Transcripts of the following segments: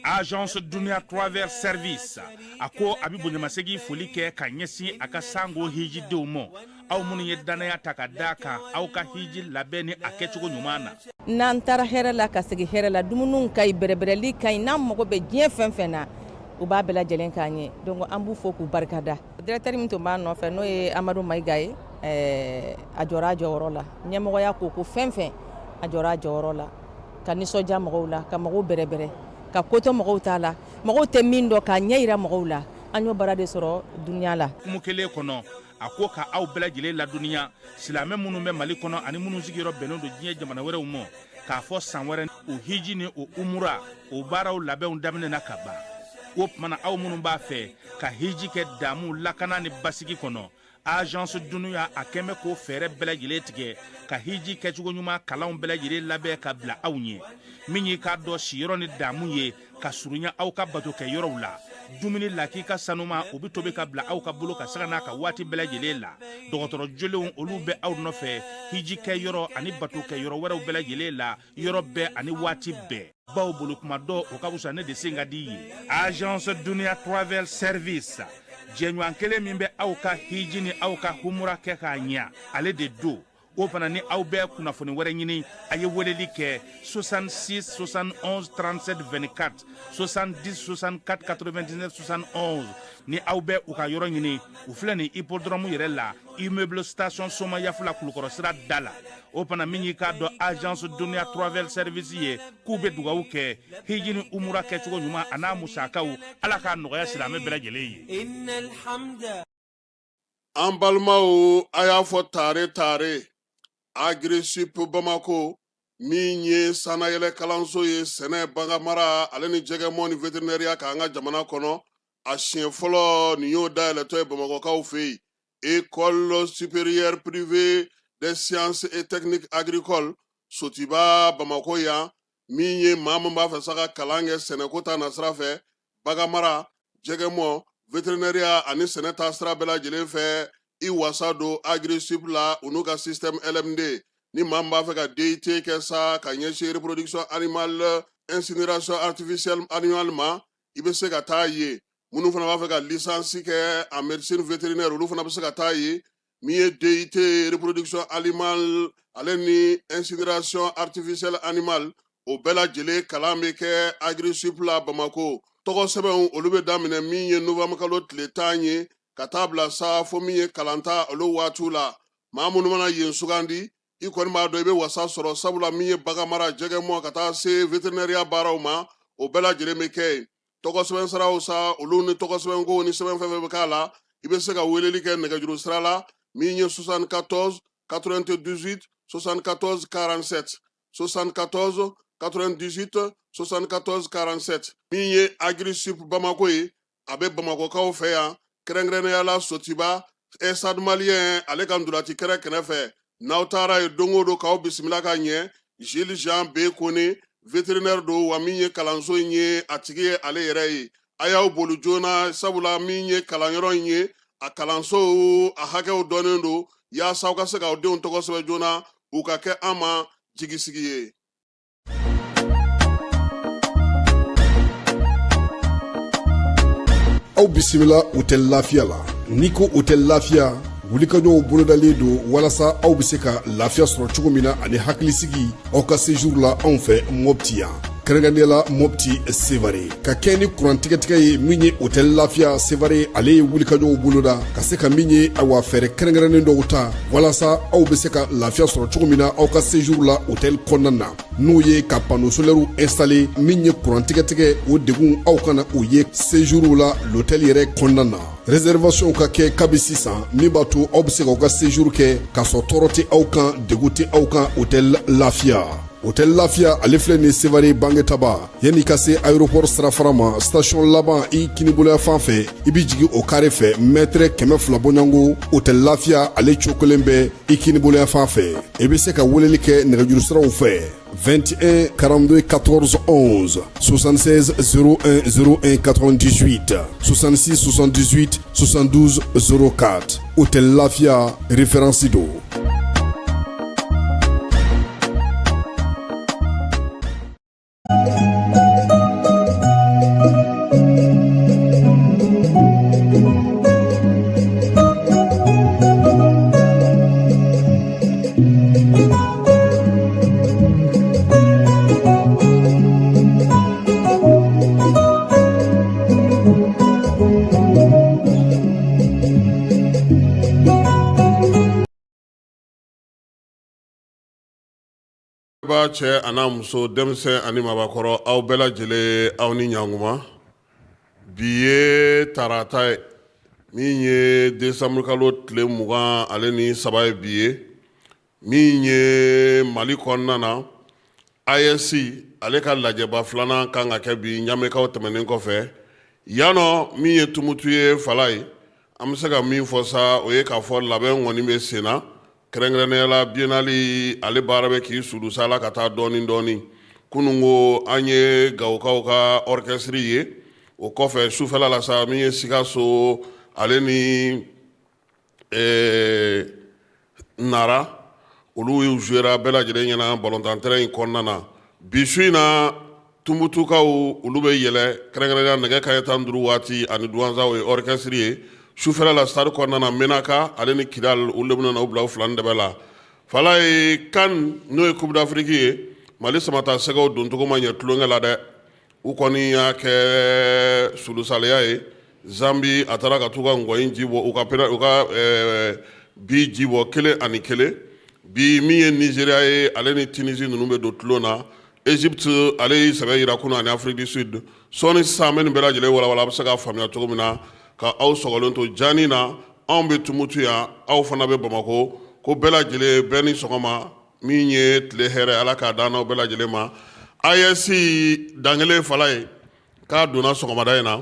Agence Dunia Travel Service a ko a bɛ bonyamasegin foli kɛ ka ɲɛsin a ka sango hijidenw ma, aw minnu ye dannaya ta ka da kan aw ka hiji labɛn ni a kɛcogo ɲuman na. N'an taara hɛrɛ la ka segin hɛrɛ la, dumuniw ka ɲi, bɛrɛbɛrɛli ka ɲi, n'an mago bɛ diɲɛ fɛn fɛn na, u b'a bɛɛ lajɛlen k'an ye. Donc an b'u fo k'u barikada. Directeur min tun b'a nɔfɛ, n'o ye Amadu Mayiga ye, ɛɛ a jɔra a jɔyɔrɔ la. Ɲɛmɔgɔya ko ko fɛn fɛn, a jɔra a jɔyɔrɔ la, ka nisɔndiya mɔgɔw la, ka mɔgɔw bɛrɛbɛrɛ, ka ko to mɔgɔw ta la, mɔgɔw tɛ min dɔn k'a ɲɛ yira mɔgɔw la. An y'o baara de sɔrɔ Dunia la. Hukumu kelen kɔnɔ, a ko ka aw bɛɛ lajɛlen ladɔnniya, silamɛ minnu bɛ Mali kɔnɔ ani minnu sigiyɔrɔ bɛnnen don diɲɛ jamana wɛrɛw ma, k'a fɔ san wɛrɛ o hiji ni o umura o baaraw labɛnw daminɛna ka ban. O tuma na, aw minnu b'a fɛ ka hiji kɛ damu, lakana ni basigi kɔnɔ, Agence Dunia a kɛn bɛ k'o fɛɛrɛ bɛɛ lajɛlen tigɛ ka hiji kɛcogo ɲuman kalanw bɛɛ lajɛlen labɛn ka bila aw ɲɛ. Min y'i k'a dɔn siyɔrɔ ni damu ye ka surunya aw ka bato kɛ yɔrɔw la, dumuni lakika sanuma o bɛ tobi ka bila aw ka bolo ka sanga n'a ka waati bɛɛ lajɛlen la. Dɔgɔtɔrɔ jolenw olu bɛ aw nɔfɛ hiji kɛ yɔrɔ ani bato kɛ yɔrɔ wɛrɛw bɛɛ lajɛlen la, yɔrɔ bɛɛ ani waati bɛɛ. Baw bolo kuma dɔ o ka fisa ne de sen ka di ye. Agence Dunia Travel Service, jɛɲɔgɔn kelen min bɛ aw ka hiji ni aw ka humura kɛ k'a ɲɛ, ale de don. O fana ni aw bɛ kunnafoni wɛrɛ ɲini, a ye weleli kɛ 66 71 37 24, 70 64 99 71. Ni aw bɛ u ka yɔrɔ ɲini, u filɛ nin hippodrome yɛrɛ la, immeuble station Somayafula, Kulukɔrɔ sira da la. O fana min y'i k'a dɔn Agence Dunia Travel Service ye, k'u bɛ dugawu kɛ hiji ni umura kɛcogo ɲuman a n'a musakaw, Ala k'a nɔgɔya silamɛ bɛɛ lajɛlen ye. An balimaw, a y'a fɔ tare tare Agrisip Bamako min ye sannayɛlɛ kalanso ye sɛnɛ, baganmara ale ni jɛgɛmɔ ni veterinɛriya k'an ka jamana kɔnɔ, a siɲɛ fɔlɔ nin y'o dayɛlɛtɔ ye Bamakɔkaw fɛ yen. École supérieure privée des sciences et techniques agricoles Sotiba Bamakɔ yan, min ye maa min b'a fɛ sa ka kalan kɛ sɛnɛko ta nasira fɛ, baganmara, jɛgɛmɔ, veterinɛriya ani sɛnɛ ta sira bɛɛ lajɛlen fɛ, i wasa don Agrisip la u n'u ka système LMD. Ni maa min b'a fɛ ka DUT kɛ sa ka ɲɛsin reproduction animale, incinération artificielle animale ma, i bɛ se ka taa yen. Minnu fana b'a fɛ ka licence kɛ en médecine vétérinaire, olu fana bɛ se ka taa yen. Min ye DUT reproduction animale ale ni incinération artificielle animale, o bɛɛ lajɛlen kalan bɛ kɛ Agrisip la Bamako. Tɔgɔ sɛbɛnw olu bɛ daminɛ min ye novembre kalo tile 10 ye ka taa bila sa fo min ye kalanta olu waatiw la. Maa minnu mana yen sugandi, i kɔni b'a dɔn i bɛ wasa sɔrɔ, sabula min ye baganmara, jɛgɛmɔ ka taa se veterinɛriya baaraw ma, o bɛɛ lajɛlen bɛ kɛ yen. Tɔgɔ sɛbɛn siraw sa, olu ni tɔgɔ sɛbɛnko ni sɛbɛn fɛn fɛn bɛ k'a la, i bɛ se ka weleli kɛ nɛgɛjuru sira la min ye 74 98 74 47, 74 98 74 47. Min ye Agrisip Bamako ye, a bɛ Bamakɔkaw fɛ yan, kɛrɛnkɛrɛnnenya la Sotiba, Stade Malien ale ka ntolaci kɛrɛ kɛrɛfɛ. N'aw taara yen don o don, k'aw bisimila ka ɲɛ. Gilles Jean B Kone, vétérinaire don, wa min ye kalanso in ye a tigi ye ale yɛrɛ ye. A y'aw boli joona, sabula min ye kalanyɔrɔ in ye, a kalanso a hakɛw dɔnnen don, yaasa aw ka se k'aw denw tɔgɔ sɛbɛn joona, u ka kɛ an ma jigisigi ye. Aw bisimila Hôtel Lafiya la. N'i ko Hôtel Lafiya, wulikajɔw bolodalen don walasa aw bɛ se ka lafiya sɔrɔ cogo min na ani hakilisigi aw ka séjour la anw fɛ Mopti yan, kɛrɛnkɛrɛnnenya la Mopti Sevare. Ka kɛ ni kuran tigɛtigɛ ye, min ye Hôtel Lafiya Sevare ale ye wulikajɔw boloda ka se ka min ye awa fɛɛrɛ kɛrɛnkɛrɛnnen dɔw ta walasa aw bɛ se ka lafiya sɔrɔ cogo min na aw ka séjour la hôtel kɔnɔna na, n'o ye ka panneau solaire installer. Min ye kuran tigɛtigɛ, o degun aw kana o ye séjour la l'hôtel yɛrɛ kɔnɔna na. Réservation ka kɛ kabi sisan, min b'a to aw bɛ se k'aw ka séjour kɛ k'a sɔrɔ tɔɔrɔ tɛ aw kan, degun tɛ aw kan. Hôtel Lafiya, Hôtel Lafiya ale filɛ nin Sevare Bangetaba, yanni ka se aéroport sirafara ma, station laban i kiniboloya fan fɛ, i bɛ jigin o carré fɛ, mètre 200 bɔɲɔgɔnko, Hôtel Lafiya ale cokolen bɛ i kiniboloya fan fɛ. I bɛ se ka weleli kɛ nɛgɛjuru siraw fɛ 21 42 14 11, 76 01 01 98, 66 78 72 04. Hôtel Lafia, référence don. lamɛnbaa cɛ an'a muso, denmisɛn ani mabakɔrɔ, aw bɛɛ lajɛlen, aw ni ɲankuma. Bi ye tarata ye, min ye desanburukalo tile 23 ye. Bi ye min ye Mali kɔnɔna na, AES ale ka lajɛba filanan kan ka kɛ bi Ɲamekaw tɛmɛnen kɔfɛ yan nɔ. Min ye Tumutu ye, fala ye, an bɛ se ka min fɔ sa, o ye k'a fɔ labɛn kɔni bɛ sen na, kɛrɛnkɛrɛnnenya la biennale ale baara bɛ k'i sudusa la ka taa dɔɔni dɔɔni. Kunun ko an ye Gawokaw ka orchestre ye. O kɔfɛ, sufɛla la sa, min ye Sikaso ale ni Nara, olu y'u jouera bɛɛ lajɛlen ɲɛna balontan terrain in kɔnɔna na. Bi su in na, Tumutukaw olu bɛ yɛlɛ, kɛrɛnkɛrɛnnenya nɛgɛ kanɲɛ 15 waati, ani Duwanza, o ye orchestre ye. Sufɛla la, stade kɔnɔna na, Menaka ale ni Kidal, olu de bɛna u bila u fila ni dɛbɛ la. Fala ye, CAN, n'o ye Coupe d'Afrique ye, Mali samata sɛgɛw doncogo ma ɲɛ tulonkɛ la dɛ. U kɔni y'a kɛ sulusaliya ye. Zambi a taara ka t'u ka ngɔyin ji bɔ, u ka bi ji bɔ 1-1. Bi, min ye Nizeriya ye, ale ni Tunisie ninnu bɛ don tulon na. Egypte ale y'i sɛbɛ yira kunun, ani Afrique du Sud. Sɔɔni sisan, an bɛ nin bɛɛ lajɛlen walawala, a bɛ se k'a faamuya cogo min na. Ka aw sɔgɔlen to jani na, anw bɛ Tumutu yan, aw fana bɛ Bamakɔ. Ko bɛɛ lajɛlen, bɛɛ ni sɔgɔma. Min ye tile hɛrɛ, Ala k'a d'an n'aw bɛɛ lajɛlen ma. AES dankelen, fala ye k'a donna sɔgɔmada in na.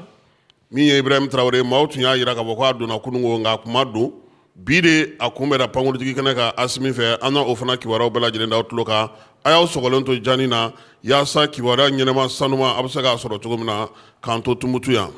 Min ye Ibrahim Traoré, maaw tun y'a jira k'a fɔ k'a donna kununko, nka a kun ma don. Bi de a kunbɛnna pankurujigi kɛnɛ kan Asimi fɛ. An na o fana kibaruyaw bɛɛ lajɛlen d'aw tulo kan. A y'aw sɔgɔlen to jani na yaasa kibaruya ɲɛnama sanuma a bɛ se k'a sɔrɔ cogo min na k'an to Tumutu yan.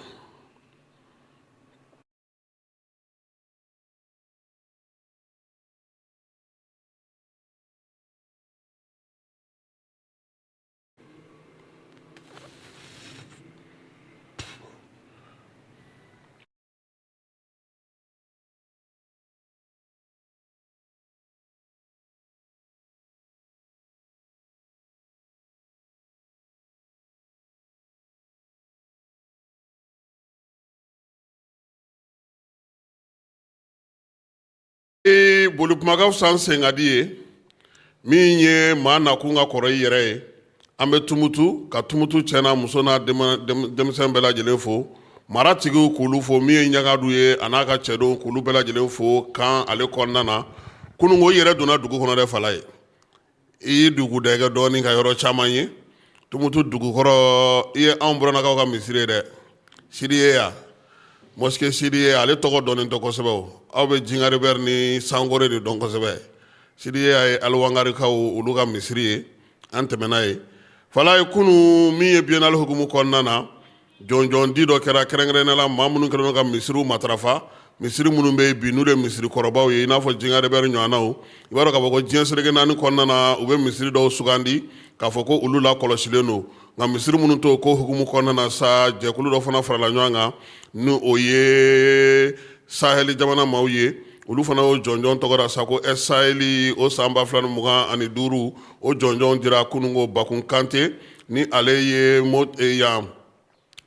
Boli kuma ka fisa sen ka di ye. Min ye maa nakun ka kɔrɔ i yɛrɛ ye. An bɛ Tumutu, ka Tumutu cɛ n'a muso n'a denmisɛn bɛɛ lajɛlen fo, maratigiw k'olu fo, min ye Ɲagadu ye a n'a ka cɛdenw, k'olu bɛɛ lajɛlen fo kan ale kɔnɔna na. Kununko, i yɛrɛ donna dugu kɔnɔ dɛ, fala ye, i y'i dugu dɛgɛ dɔɔnin ka yɔrɔ caman ye. Tumutu dugukɔrɔ, i ye anw burannakaw ka misiri ye dɛ, Sidiyeya, mosquée Sidiyeya. Ale tɔgɔ dɔnnen tɛ kosɛbɛ. O aw bɛ Jingaribɛri ni Sankore de dɔn kosɛbɛ. Sidiyeya ye Aliwangarikaw olu ka misiri ye. An tɛmɛna ye, fala ye. Kunu, min ye biennale hukumu kɔnɔna na, jɔnjɔn di dɔ kɛra, kɛrɛnkɛrɛnnenya la maa minnu kɛlen don ka misiriw matarafa, misiri minnu bɛ yen bi n'u de misiri kɔrɔbaw ye, i n'a fɔ Jingaribɛri ɲɔgɔnnaw. I b'a dɔn k'a fɔ ko diɲɛ seleke naani kɔnɔna na, u bɛ misiri dɔw sugandi k'a fɔ ko olu lakɔlɔsilen don. Nka misiri minnu t'o ko hukumu kɔnɔna na sa, jɛkulu dɔ fana farala ɲɔgɔn kan, ni o ye Saheli jamana maaw ye. Olu fana y'o jɔnjɔn tɔgɔ da sa ko Saheli. O san 2025, o jɔnjɔn dira kununko Bakun Kante, ni ale ye yan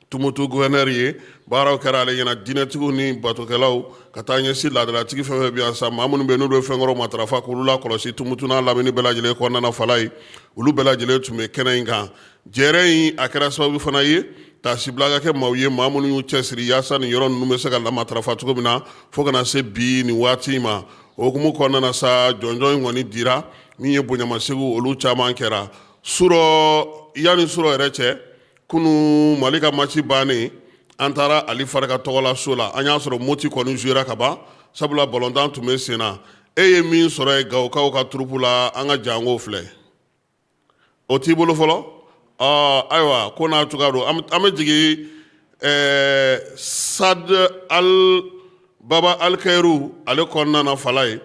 Tumutu gouverneur ye. Baaraw kɛra ale ɲɛna, diinɛtigiw ni batokɛlaw, ka taa ɲɛsin laadalatigi fɛn fɛn bɛ yan sa, maa minnu bɛ n'olu bɛ fɛnkɔrɔw matarafa k'olu lakɔlɔsi Tumutu n'a lamini bɛɛ lajɛlen kɔnɔna na. Fala ye, olu bɛɛ lajɛlen tun bɛ kɛnɛ in kan. Jɛrɛ in, a kɛra sababu fana ye taasibila ka kɛ maaw ye, maa minnu y'u cɛsiri yaasa nin yɔrɔ ninnu bɛ se ka lamatarafa cogo min na fo ka na se bi nin waati in ma. O hukumu kɔnɔna na sa, jɔnjɔn in kɔni dira. Min ye bonyamasegin, olu caman kɛra surɔ. Yanni surɔ yɛrɛ cɛ, kunu Mali ka match bannen, an taara Ali Farika tɔgɔla so la. An y'a sɔrɔ Moti kɔni jouera ka ban, sabula balontan tun bɛ sen na. E ye min sɔrɔ yen Gawokaw ka troupe la, an ka janko filɛ, o t'i bolo fɔlɔ. Ayiwa, ko n'a cogoya don, an bɛ jigin stade Al Baba Alikayiru ale kɔnɔna na. Fala ye,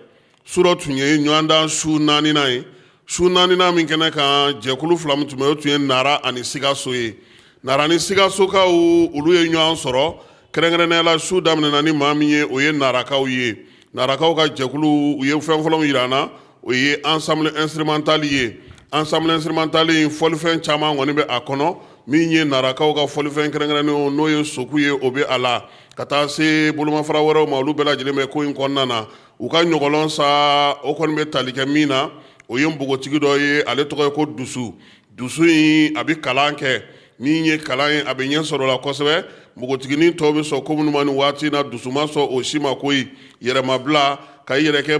surɔ tun ye ɲɔgɔndan su naaninan ye. Su naaninan min kɛnɛ kan, jɛkulu fila min tun bɛ, o tun ye Nara ani Sikaso ye. Nara ni Sikasokaw, olu ye ɲɔgɔn sɔrɔ. Kɛrɛnkɛrɛnnenya la, su daminɛna ni maa min ye, o ye Narakaw ye. Narakaw ka jɛkulu, u ye fɛn fɔlɔ min jira an na, o ye ensemble instrumental ye. Ensemble instrumental in, fɔlifɛn caman kɔni bɛ a kɔnɔ. Min ye Narakaw ka fɔlifɛn kɛrɛnkɛrɛnnenw, n'o ye soku ye, o bɛ a la, ka taa se bolomafara wɛrɛw ma, olu bɛɛ lajɛlen bɛ ko in kɔnɔna na. U ka ɲɔgɔlɔn sa, o kɔni bɛ tali kɛ min na, O ye npogotigi dɔ ye, ale tɔgɔ ye ko Dusu. Dusu in, a bɛ kalan kɛ. Min ye kalan ye, a bɛ ɲɛ sɔrɔ la kosɛbɛ. Npogotiginin tɔw bɛ sɔn ko minnu ma nin waati in na, Dusu ma sɔn o si ma koyi. Yɛrɛmabila ka i yɛrɛ kɛ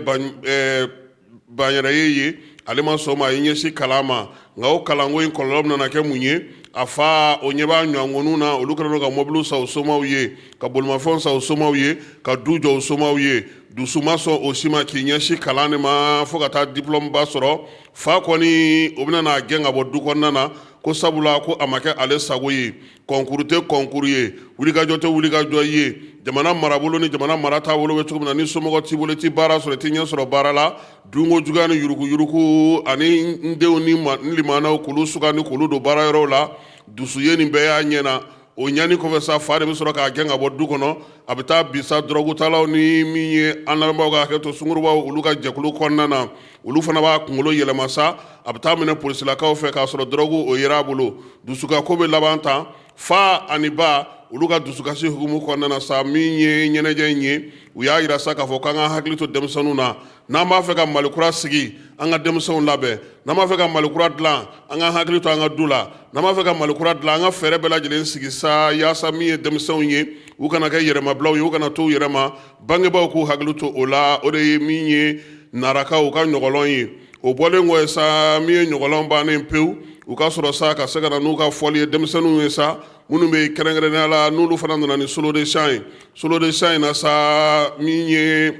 banyɛrɛye ye, ale ma sɔn ma. A y'i ɲɛsin kalan ma, nka o kalanko in kɔlɔlɔ bɛna kɛ mun ye? A fa o ɲɛ b'a ɲɔgɔnw na, olu kɛlen don ka mɔbiliw san u somaw ye, ka bolimafɛnw san u somaw ye, ka du jɔ u somaw ye. Dusu ma sɔn o si ma, k'i ɲɛsin kalan de ma fo ka taa diplôme ba sɔrɔ. Fa kɔni, o bɛna n'a gɛn ka bɔ du kɔnɔna na, ko sabula ko a ma kɛ ale sago ye. Kɔnkuru tɛ kɔnkuru ye, wulikajɔ tɛ wulikajɔ ye. Jamana marabolo ni jamana mara taabolo bɛ cogo min na, ni somɔgɔ t'i bolo, i tɛ baara sɔrɔ, i tɛ ɲɛ sɔrɔ baara la. Dunko juguya ni yuruguyurugu ani n denw ni limanaw k'olu sugandi k'olu don baara yɔrɔw la, Dusu ye nin bɛɛ y'a ɲɛ na. O ɲani kɔfɛ sa, fa de bɛ sɔrɔ k'a gɛn ka bɔ du kɔnɔ. A bɛ taa bin sa dɔrɔgutalaw ni min ye, an lamɛnbaaw ka hakɛ to, sungurubaw, olu ka jɛkulu kɔnɔna na. Olu fana b'a kunkolo yɛlɛma sa, a bɛ taa minɛ polisilakaw fɛ k'a sɔrɔ dɔrɔgu o yera a bolo. Dusu ka ko bɛ laban tan, fa ani ba olu ka dusukasi hukumu kɔnɔna na sa. Min ye ɲɛnajɛ in ye, u y'a yira sa k'a fɔ k'an ka hakili to denmisɛnninw na. N'an b'a fɛ ka Mali kura sigi, an ka denmisɛnw labɛn. N'an b'a fɛ ka Mali kura dilan, an ka hakili to an ka du la. N'an b'a fɛ ka Mali kura dilan, an ka fɛɛrɛ bɛɛ lajɛlen sigi sa yaasa min ye denmisɛnw ye, u kana kɛ yɛrɛmabilaw ye, u kana to u yɛrɛ ma. Bangebaaw k'u hakili to o la. O de ye min ye Narakaw ka ɲɔgɔlɔn ye. O bɔlen kɔ ye sa, min ye ɲɔgɔlɔn bannen pewu, u ka sɔrɔ sa ka se ka na n'u ka fɔli ye denmisɛnninw ye sa, minnu bɛ kɛrɛnkɛrɛnnenya la, n'olu fana nana ni solo de chant ye. Solo de chant in na sa, min ye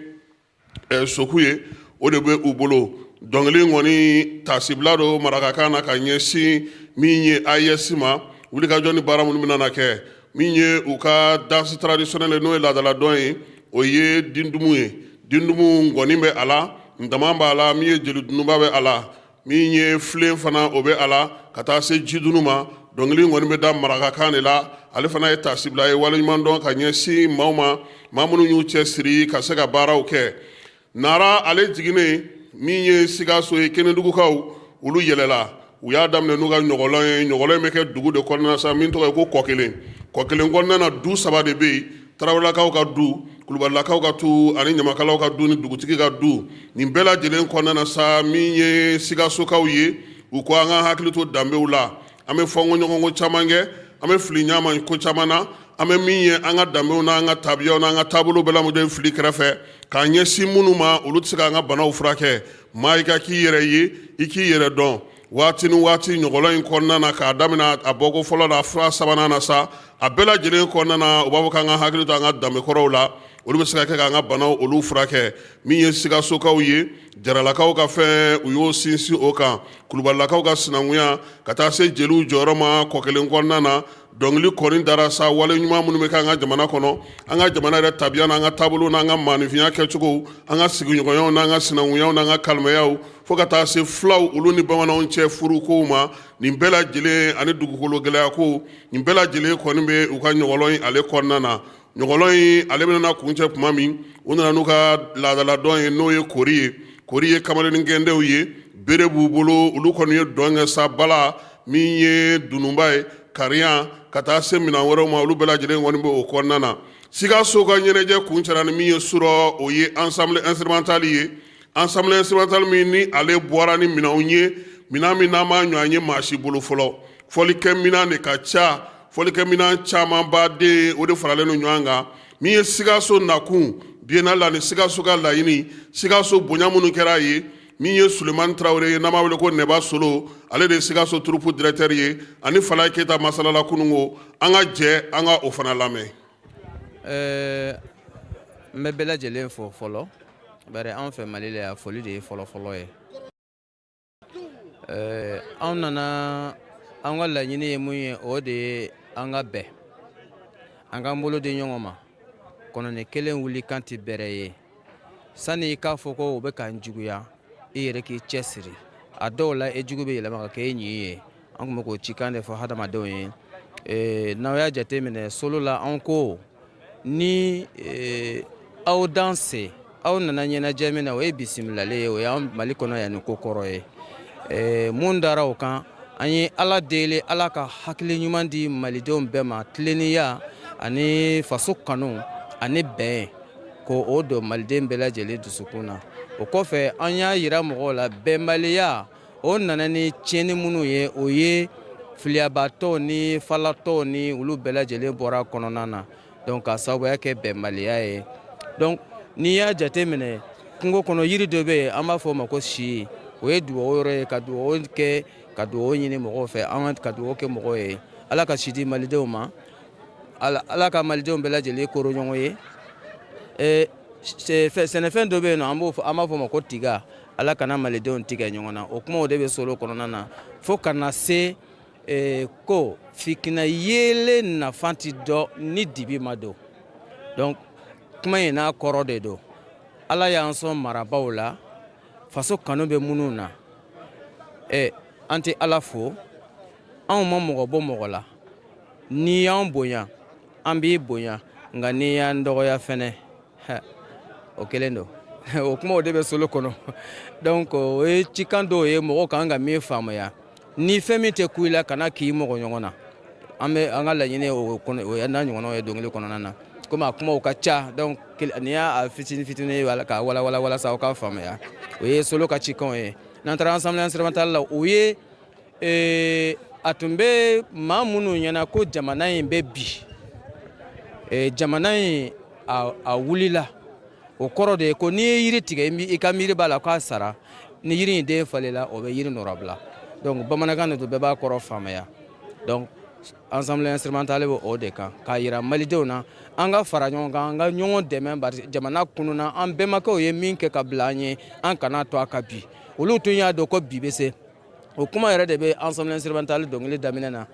soku ye, o de bɛ u bolo. Dɔnkili kɔni tasibila don marakakan na ka ɲɛsin min ye AES ma, wulikajɔ ni baara minnu bɛna kɛ. Min ye u ka danse traditionnelle, n'o ye laadala dɔn ye, o ye dindumu ye. Dindumu ngɔni bɛ a la, ntaman b'a la, min ye jeli dununba bɛ a la, min ye filen fana o bɛ a la, ka taa se jidunu ma. Dɔnkili kɔni bɛ da marakakan de la. Ale fana ye tasibila ye, waleɲuman dɔn ka ɲɛsin maaw ma, maa minnu y'u cɛ siri ka se ka baaraw kɛ. Nara ale jiginnen, min ye Sikaso ye, Kenedugukaw olu yɛlɛla. U y'a daminɛ n'u ka ɲɔgɔlɔn ye. Ɲɔgɔlɔn in bɛ kɛ dugu de kɔnɔna sa min tɔgɔ ye ko Kɔkelen. Kɔkelen kɔnɔna na, du saba de bɛ yen: Tarawelelakaw ka du, Kulubalilakaw ka du ani Ɲamakalaw ka du ni dugutigi ka du. Nin bɛɛ lajɛlen kɔnɔna na sa, min ye Sikasokaw ye, u ko an ka hakili to danbew la. An bɛ fɔn ɲɔgɔn ko caman kɛ, an bɛ fili ɲama ko caman na. An bɛ min ye an ka danbew n'an ka tabiyaw n'an ka taabolo bɛɛ lajɛlen fili kɛrɛfɛ k'an ɲɛsin minnu ma, olu tɛ se k'an ka banaw furakɛ. Maa, i ka k'i yɛrɛ ye, i k'i yɛrɛ dɔn waati ni waati. Ɲɔgɔlɔn in kɔnɔna na, k'a daminɛ a bɔko fɔlɔ la fura sabanan na sa, a bɛɛ lajɛlen kɔnɔna na, u b'a fɔ k'an ka hakili to an ka danbekɔrɔw la, olu bɛ se ka kɛ k'an ka banaw olu furakɛ. Min ye Sikasokaw ye, Jaralakaw ka fɛn, u y'o sinsin o kan, Kulubalilakaw ka sinankunya, ka taa se jeliw jɔyɔrɔ ma Kɔkelen kɔnɔna na. Dɔnkili kɔni dara sa wale ɲuman minnu bɛ kɛ an ka jamana kɔnɔ, an ka jamana yɛrɛ tabiya n'an ka taabolo n'an ka maaninfinya kɛcogo, an ka sigiɲɔgɔnyaw n'an ka sinankunyaw n'an ka kalimɛyaw, fo ka taa se fulaw olu ni bamananw cɛ furukow ma. Nin bɛɛ lajɛlen ani dugukolo gɛlɛya ko, nin bɛɛ lajɛlen kɔni bɛ u ka ɲɔgɔlɔn in ale kɔnɔna na. Ɲɔgɔlɔn in ale bɛna kuncɛ tuma min, u nana n'u ka laadala dɔn ye, n'o ye kori ye. Kori ye kamalennin gɛndenw ye, bere b'u bolo. Olu kɔni ye dɔn kɛ sa, bala min ye dununba ye, kariyan, ka taa se minɛn wɛrɛw ma, olu bɛɛ lajɛlen kɔni bɛ o kɔnɔna na. Sikaso ka ɲɛnajɛ kuncɛra ni min ye surɔ, o ye ensemble instrumental ye. Ensemble instrumental min ni ale bɔra ni minɛnw ye, minɛn min n'an m'a ɲɔgɔn ye maa si bolo fɔlɔ. Fɔlikɛ minɛn de ka ca, fɔlikɛ minɛn camanba de, o de faralen don ɲɔgɔn kan. Min ye Sikaso nakun biennale la ni Sikaso ka laɲini, Sikaso bonya minnu kɛra a ye, min ye Sulemani Tarawele ye, n'an b'a wele ko Nɛba Solo, ale de ye Sikaso troupe directeur ye, ani Falaye Keyita masalala kununko. An ka jɛ an ka o fana lamɛn. N bɛ bɛɛ lajɛlen fo fɔlɔ, bari anw fɛ Mali la yan, foli de ye fɔlɔfɔlɔ ye. Anw nana, an ka laɲini ye mun ye, o de ye an ka bɛn, an k'an bolo di ɲɔgɔn ma. Kɔnɔni kelen wuli kan tɛ bɛrɛ ye. Sani i k'a fɔ ko o bɛ k'an juguya, i yɛrɛ k'i cɛ siri. A dɔw la, e jugu bɛ yɛlɛma ka kɛ e ɲin ye. An tun bɛ k'o cikan de fɔ hadamadenw ye. N'aw y'a jateminɛ solo la, anw ko ni aw danse, aw nana ɲɛnajɛ min na, o ye bisimilalen ye, o y'an Mali kɔnɔ yan ni ko kɔrɔ ye. Mun dara o kan, an ye Ala deli, Ala ka hakili ɲuman di malidenw bɛɛ ma, tilennenya ani faso kanu ani bɛn, ko o don maliden bɛɛ lajɛlen dusukun na. O kɔfɛ, an y'a yira mɔgɔw la, bɛnbaliya o nana ni tiɲɛni minnu ye, o ye filiyabatɔw ni falatɔw ni olu bɛɛ lajɛlen bɔra kɔnɔna na, donc ka sababuya kɛ bɛnbaliya ye. Donc n'i y'a jateminɛ, kungo kɔnɔ yiri dɔ bɛ yen, an b'a fɔ o ma ko si. O ye dugawu yɔrɔ ye, ka dugawu kɛ, ka dugawu ɲini mɔgɔw fɛ, an ka dugawu kɛ mɔgɔw ye. Ala ka si di malidenw ma, Ala ka malidenw bɛɛ lajɛlen koro ɲɔgɔn ye. Sɛnɛfɛn dɔ bɛ yen nɔ, an b'a fɔ o ma ko tiga. Ala kana malidenw tigɛ ɲɔgɔn na. O kumaw de bɛ solo kɔnɔna na, fo ka na se ko fikina yeelen nafa ti dɔn ni dibi ma don. Donc kuma in n'a kɔrɔ de don. Ala y'an sɔn marabaaw la, faso kanu bɛ minnu na. An tɛ Ala fo, anw ma mɔgɔ bɔ mɔgɔ la. N'i y'an bonya, an b'i bonya, nka n'i y'an dɔgɔya fɛnɛ, o kelen don. O kumaw de bɛ solo kɔnɔ. Donc o ye cikan dɔw ye mɔgɔw kan ka min faamuya. Ni fɛn min tɛ ku i la, kana k'i mɔgɔ ɲɔgɔn na. An bɛ an ka laɲini o kɔnɔ, o ye n'a ɲɔgɔnnaw ye dɔnkili kɔnɔna na. Komi a kumaw ka ca, donc nin y'a fitinin fitinin ye k'a walawala walasa aw k'a faamuya. O ye solo ka cikanw ye. N'an taara ensemble instrumental la, o ye a tun bɛ maa minnu ɲɛna ko jamana in bɛ bi, jamana in a wulila. O kɔrɔ de ye ko n'i ye yiri tigɛ, i ka miiri b'a la k'a sara. Ni yiri in den falenla, o bɛ yiri nɔrɔbila. Donc bamanankan de don, bɛɛ b'a kɔrɔ faamuya. Donc ensemble instrumental bɛ o de kan, k'a yira malidenw na, an ka fara ɲɔgɔn kan, an ka ɲɔgɔn dɛmɛ, bari jamana kununa. An bɛnbakɛw ye min kɛ ka bila an ye, an kana to a ka bi. Olu tun y'a dɔn ko bi bɛ se. O kuma yɛrɛ de bɛ ensemble instrumental dɔnkili daminɛ na.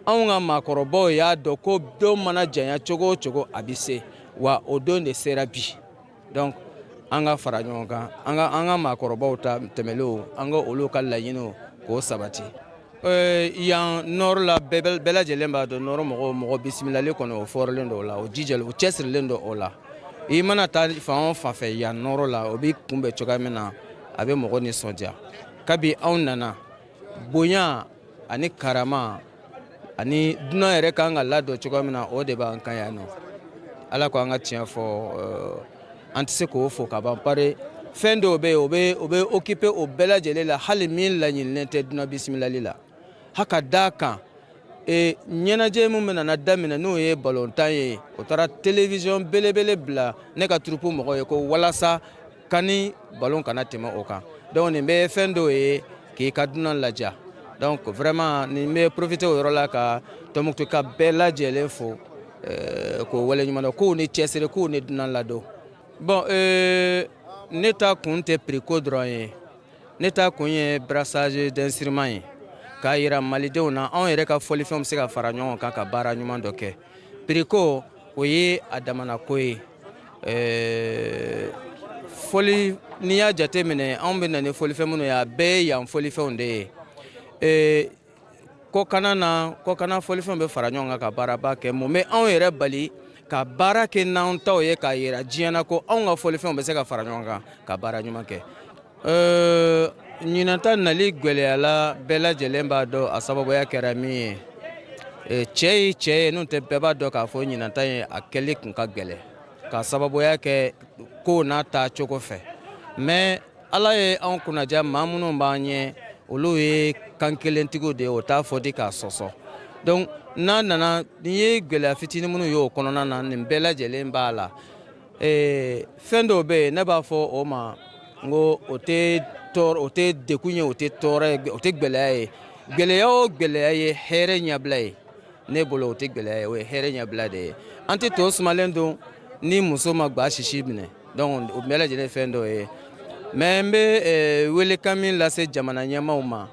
Anw ka maakɔrɔbaw y'a dɔn ko don mana janya cogo o cogo, a bɛ se wa. O don de sera bi. Donc an ka fara ɲɔgɔn kan, an ka maakɔrɔbaw ta tɛmɛlenw, an ka olu ka laɲiniw k'o sabati. Yan nord la, bɛɛ lajɛlen b'a dɔn, nord mɔgɔw, mɔgɔ bisimilali kɔni, o fɔrɔlen don o la, o jijalen, o cɛsirilen don o la. I mana taa fan o fan fɛ yan nord la, o b'i kunbɛn cogoya min na, a bɛ mɔgɔ nisɔndiya. Kabi anw nana, bonya ani karama ani dunan yɛrɛ kan ka ladon cogoya min na, o de b'an kan yan nɔ. Ala ko an ka tiɲɛ fɔ, an tɛ se k'o fɔ ka ban, pari fɛn dɔw bɛ yen, o bɛ occuper o bɛɛ lajɛlen la, hali min laɲininen tɛ dunan bisimilali la. Ha ka d'a kan, ɲɛnajɛ min bɛ nana daminɛ, n'o ye balontan ye, o taara télévision belebele bila ne ka troupe mɔgɔw ye ko walasa kani balon kana tɛmɛ o kan. Donc nin bɛ fɛn dɔw ye k'i ka dunan laja. Donc vraiment, nin bɛ profiter o yɔrɔ la ka Tɔnbukutu ka bɛɛ lajɛlen fo, k'o waleɲuman dɔn, k'u ni cɛsiri, k'u ni dunan ladon. Bon, ne ta kun tɛ prix ko dɔrɔn ye. Ne ta kun ye brassage d'instrument ye, k'a yira malidenw na, anw yɛrɛ ka fɔlifɛnw bɛ se ka fara ɲɔgɔn kan ka baara ɲuman dɔ kɛ. Prix ko, o ye a damana ko ye. Fɔli, n'i y'a jate minɛ, anw bɛ na ni fɔlifɛn minnu ye, a bɛɛ ye yan fɔlifɛnw de ye. Kɔkana na, kɔkana fɔlifɛnw bɛ fara ɲɔgɔn kan ka baaraba kɛ. Mun bɛ anw yɛrɛ bali ka baara kɛ n'anw taw ye, k'a yira diɲɛ na ko anw ka fɔlifɛnw bɛ se ka fara ɲɔgɔn kan ka baara ɲuman kɛ? Ɲinanta nali gwɛlɛyala, bɛɛ lajɛlen b'a dɔn a sababuya kɛra min ye. Cɛ ye cɛ ye, n'o tɛ, bɛɛ b'a dɔn k'a fɔ ɲinanta ye a kɛli kun ka gɛlɛn, ka sababuya kɛ kow n'a taa cogo fɛ. Mais Ala ye anw kunnaja, maa minnu b'an ɲɛ, olu ye kan kelentigiw de ye, o t'a fɔ di k'a sɔsɔ. Donc n'a nana, n'i ye gɛlɛya fitinin minnu ye o kɔnɔna na, nin bɛɛ lajɛlen b'a la. Fɛn dɔw bɛ yen, ne b'a fɔ o ma n ko o tɛ tɔɔrɔ, o tɛ dekun ye, o tɛ tɔɔrɔ ye, o tɛ gɛlɛya ye. Gɛlɛya o gɛlɛya ye hɛrɛ ɲɛbila ye ne bolo. O tɛ gɛlɛya ye, o ye hɛrɛ ɲɛbila de ye. An tɛ to sumalen don ni muso ma gba sisi minɛ. Donc o bɛɛ lajɛlen fɛn dɔw ye. Mais n bɛ welekan min lase jamana ɲɛmaaw ma,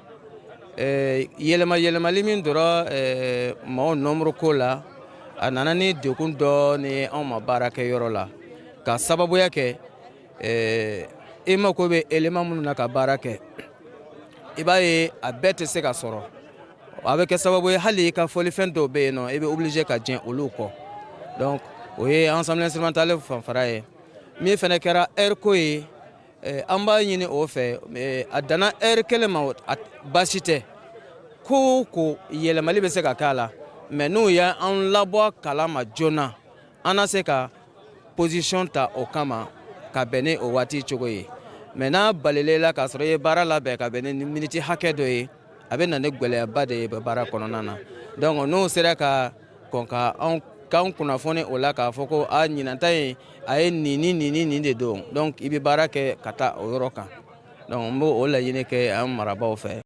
yɛlɛma yɛlɛmali min dɔrɔn maaw nombre ko la, a nana ni dekun dɔɔni ye anw ma baarakɛyɔrɔ la, ka sababuya kɛ e mako bɛ élément minnu na ka baara kɛ, i b'a ye a bɛɛ tɛ se ka sɔrɔ. A bɛ kɛ sababu ye, hali i ka fɔlifɛn dɔw bɛ yen nɔ, i bɛ obligé ka jɛn olu kɔ. Donc o ye ensemble instrumental fanfara ye. Min fana kɛra heure ko ye, an b'a ɲini o fɛ, a danna heure kelen ma, baasi tɛ. Ko o ko yɛlɛmali bɛ se ka k'a la, mais n'u y'an labɔ a kalama joona, an na se ka position ta o kama ka bɛn ni o waati cogo ye. Mais n'a balila i la k'a sɔrɔ i ye baara labɛn ka bɛn ni miniti hakɛ dɔ ye, a bɛ na ni gɛlɛyaba de ye baara kɔnɔna na. Donc n'o sera ka kɔn ka anw k'an kunnafoni o la k'a fɔ ko a ɲinan ta in a ye nin ni nin ni nin de don, donc i bɛ baara kɛ ka taa o yɔrɔ kan. Donc n b'o o laɲini kɛ an marabaaw fɛ.